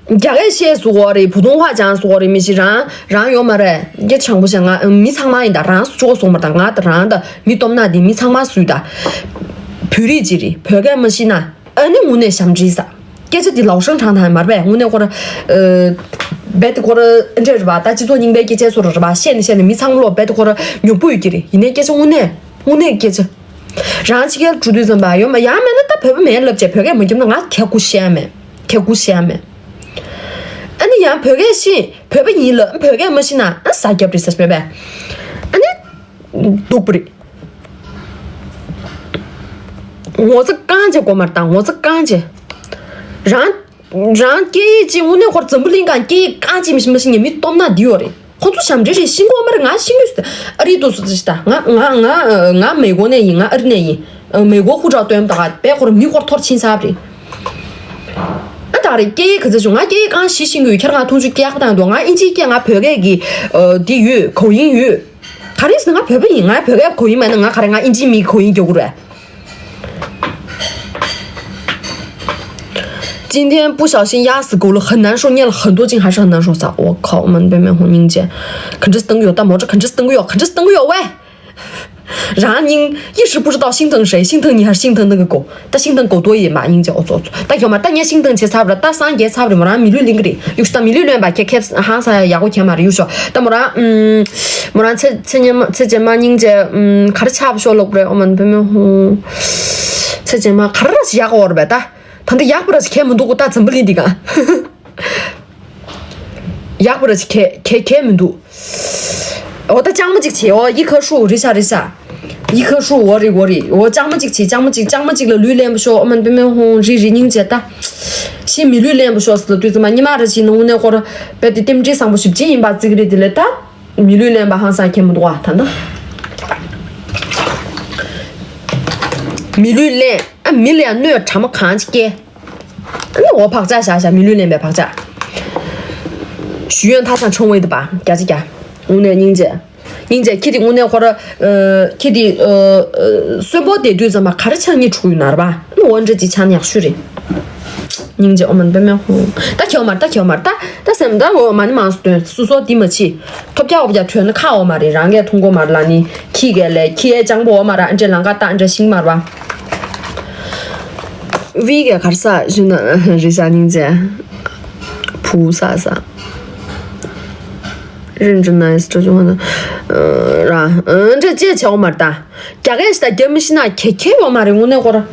རྒྱ་སྐད་བཤད་སུ་གོ་རེད། བུ་ཐུང་ཧ་ཅང་སུ་གོ་རེད། མི་ཤེས། རང་རང་ཡོད་མ་རེད། སྐད་ཆ་ཆེན་པོ་བཤད། ང་མི་ཚང་མ་ཡིན་ད། རང་སུ་ཅོག་སོང་མ་ད། ང་ད་རང་ད་མི་སྟོབས་ན་དེ་མི་ཚང་མ་སུ་ད། བོད་རིགས་ཅིག་རེད། བོད་སྐད་མ་ཤེས་ན་ཨ་ནི་དངོས་གནས་ཞབས་ཕྱི་ཟ། སྐད་ཆ་དེ་ལའོ་ཧྲང་ཧྲང་ཐང་མ་རེད་པས། དངོས་གནས་ཁོ་ར་ཨ་རྦད་དེ་ཁོ་ར་འདྲ་རེད་པ། ད་སྤྱི་ཚོགས་རྙིང་པའི་སྐད་ཆ་སོ་ར་རེད་པ། བཤད་ནས་བཤད་ནས་མི་ཚང་མ་ལོ་རྦད་དེ་ཁོ་ར་ཉོབ་པོ་ཡོད་ཀྱི་རེད། ཡིན་ནའི་སྐད་ཆ་དངོས་གནས་དངོས་གནས་སྐད་ཆ། རང་ཕྱི་རྒྱལ་འགྲོ་དུས་ཙམ་པ་ཡོད་མ་ཡང་མེད་ན་ད་བོད་པ་མེད་ལབ་བྱས་བོད་སྐད་མ་རྒྱབ་ན་ང་ཁྱེད་སྐུ་བཤད་མེད། ཁྱེད་སྐུ་བཤད་མེད། ཨ་ནི་ཡང་བོད་སྐད་ཤེས། བོད་པ་ཡིན་ལབ། བོད་སྐད་མ་ཤེས་ན་ཨ་ཟ་རྒྱབ་རེད་ཟེར་བས་པས། ཨ་ནི་སྡུག་པ་རེད། ངོ་ཚ་རྐང་རྗེས་དགོས་མ་རེད་ད། ངོ་ཚ་རྐང་རྗེས། རང་རང་སྐད་ཡིག་ཅིག་དངོས་གནས་ཁོར་འཛམ་བུ་གླིང་སྒང་སྐད་ཡིག་རྐང་གཅིག་མི་ཤེས་མ་ཤེས་ངས་མི་སྟོབས་ན་འདི་ཡོད་རེད། ཁོ་ཚོ་ཞབས་འདྲེན་རེད། ཤེས་ཀྱི་ཡོད་མ་རེད། ང་ཤེས་ཀྱི་ཡོད་ཟེར། ཨ་རི་དུ་སུ་ཟེར་ད། ང་ང་ང་ང་མེ་གོ་ནས་ཡིན། ང་ཨ་རི་ནས་ཡིན། མེ་གོ་ཧུ་ཀྲག་སྟོན་ད་ག་བས་ཁོར་མི་ཁོར་ཐོར་ཕྱིན་ཚར་རེད། ཨ་ད་རེད། སྐད་ཡིག་ག་ཚོད་བྱུང་། ང་སྐད་ཡིག་རྐང་བཞི་ཤེས་ཀྱི་ཡོད། ཁྱེད་རང་ཐུང་ཆུ་སྐད་ཡག་པོ་བཏང་འདུག་ང་ཨིན་ཇིའི་སྐད་ང་བོད་སྐད་ཀྱི་འདི་ཡོད། གོ་ཡིན་ཡོད། ག་རེ་ཟེར་ན་ང་བོད་པ་ཡིན། ང་བོད་སྐད་གོ་ཡིན་མེད་ན་ང་ག་རེ་ང་ཨིན་ཇི་མི་གོ་ཡིན་རྒྱག་གི་རེད། ཅིན་ཐེན་པུ་ཞའོ་ཤིན་ཡ་སི་གོ་ལ་ཧ་ནན་ཤོ་ཉེ་ལ་ཧ་འདོ་ཅིང་ཧ་ཧྲ་ནན་ཤོ་ས་འོ་ཁའོ་མན་པེ་མེ་ཧོ་སྙིང་རྗེ། ག་འདྲ་སྟོན་གི་ཡོད། ད་མོ་ཊ་ག་འདྲ་སྟོན་གི་ཡོད། ག་འདྲ་སྟོན་གི་ཡོད་ཝེ། རང་སྙིང་ཡི་ཧྲི་པུ་ཧྲི་ཏའོ་ཤིང་ཐང་ཧྲེ། ཤིང་ཐང་ཉི་ཧར་ཤིང་ཐང་ནི་གི་གོ། ད་ཤིང་ཐང་གོ་ཏོ་ཡེ་མ་སྙིང་རྗེ་འོ་ཙོ་ཙོ། ད་ཁྱོད་མ་ད་ངས་ཤིང་ཐང་བྱེད་ཚར་བ་ད་སང་རྒྱལ་ཚར་བ་རེད། མོ་རང་མི་ལུས་ལིང་གི་རེད། ཡུག་ད་མི་ལུས་ལོན་པ་ཁྱེད་ཁྱེད་ཧང་ས་ཡག་པོ་ཁྱེད་མ་རེད་ཡུག་ཤོ། ད་མོ་རང་ཨུམ། མོ་རང་ཚེ་ཚེ་ཉེ་མ་ཚེ་རྗེས་མ་སྙིང་རྗེ་ཨུམ། ག་རེ་ཆགས་པ་ཤོ་ལོག་རེད། ཨོ་མན་པེ་མེ་ཧུ། ཚེ་རྗེས་མ་ག་རེ་ར་ཞིག་ཡག་པོ་རེད་པས། ད་ད་འདི་ཡག་པོ་ར་ཞིག་ཁྱེད་མི་འདུག་གོ། ད་འཛམ་བུ་གླིང་འདི་ག་ཡག་པོ་ར་ཅིག་ཁེ་ཁེ་ཁེ་མི་འདུག་འོ་ད་ལྕང་མ་ཅིག་བྱེད། འོ་ཡི་ཁ་ཧྲུ་རི་ཤ་རི་ཤ། ཡི་ཁ་ཧྲུ་འོ་རི་འོ་རི་འོ་ལྕང་མ་ཅིག་བྱེད། ལྕང་མ་ཅིག་ལྕང་མ་ཅིག་ལ་ལུས་ལེན་པོ་ཤོ། ཨོ་མན་པེ་མེ་ཧོང་རི་རི་སྙིང་རྗེ་ད། ཤི་མི་ལུས་ལེན་པོ་ཤོ་སི་ལ་དུས་ཙམ་མ་ཉི་མ་ར་ཅིག་ནང་ནས་ཁོ་ར་བེ་དེ་རྟེན་འབྲེལ་བཟང་པོ་ཞིབ་ཅིག་ཡིན་པ་བརྩི་གི་རེད། དེ་ལས་ད་མི་ལུས་ལེན་པ་ཧང་སང་ཁེ་མི་འདུག་བ། ད་ད་མི་ལུས་ལེན། ཨ་མི་ལ་ཡང་གནོད་དྲ་མ་གང་ཅིག་སྐྱེ། ཨ་ནི་འོ་བག་ཆགས་བཞག་བཞག་མི་ལུས་ལེན་པའི་བག་ཆགས། ཞུ་ཡོན་ཐ་ཆང་ཆུང་བའི་དུ་པ་རྒྱ་ཆེ་རྒྱ། དངོས་གནས་སྙིང་རྗེ། སྙིང་རྗེ་ཁྱི་དེ་དངོས་གནས་ཁོ་ར། ཨ་ཁྱི་དེ་ཨ་ཨ་གསོན་པོ་བསྡད་དུས་ཙམ་པ་ག་རེ་ཆང་གཉིས་འཁྲུག་ཡོད་ན་ར་པ། ཨ་ནི་འོ་འདྲ་ཅིག་ཆང་ཡག་ཤོས་རེད། སྙིང་རྗེ་ཨོ་མན་པེ་མེ་ཧོ། ད་ཁྱེའོ་མར་ད་ཁྱེའོ་མར་ད། ད་སེམས་ད་འོ་མ་ནི་མང་སུ་དོན་སུ་སོ་དི་མ་ཕྱི། ཐོབ་རྒྱ་འོ་རྒྱ་ཐོན་ན་ཁ་འོ་མ་རེད། རང་གས་ཐུང་གོ་མར་ལ་ནི་ཁྱི་གས་ལས་ཁྱི་ཨེ་ཅང་པོ་འོ་མ་ར་ཨ་འདྲེ་ལང་ཀ་ད་ཨ་འདྲེ་ཤིང་མར་བ། བི་ག་གར་ས་ཞུ་ན་རི་ས་སྙིང་རྗེ། བུ་ས་ས། རིན་ཅི་ནའི་སི་ཏྲ་ཅུང་ཧ་ན། ར། འདྲ་ཅེ་ཆའོ་མར་ད། རྒྱ་སྐད་ཞིག་ད་རྒྱ་མི་ཤི་ན་ཁེ་ཁེ་ཡོད་མ་རེད་དངོས་གནས་ཁོ་ར།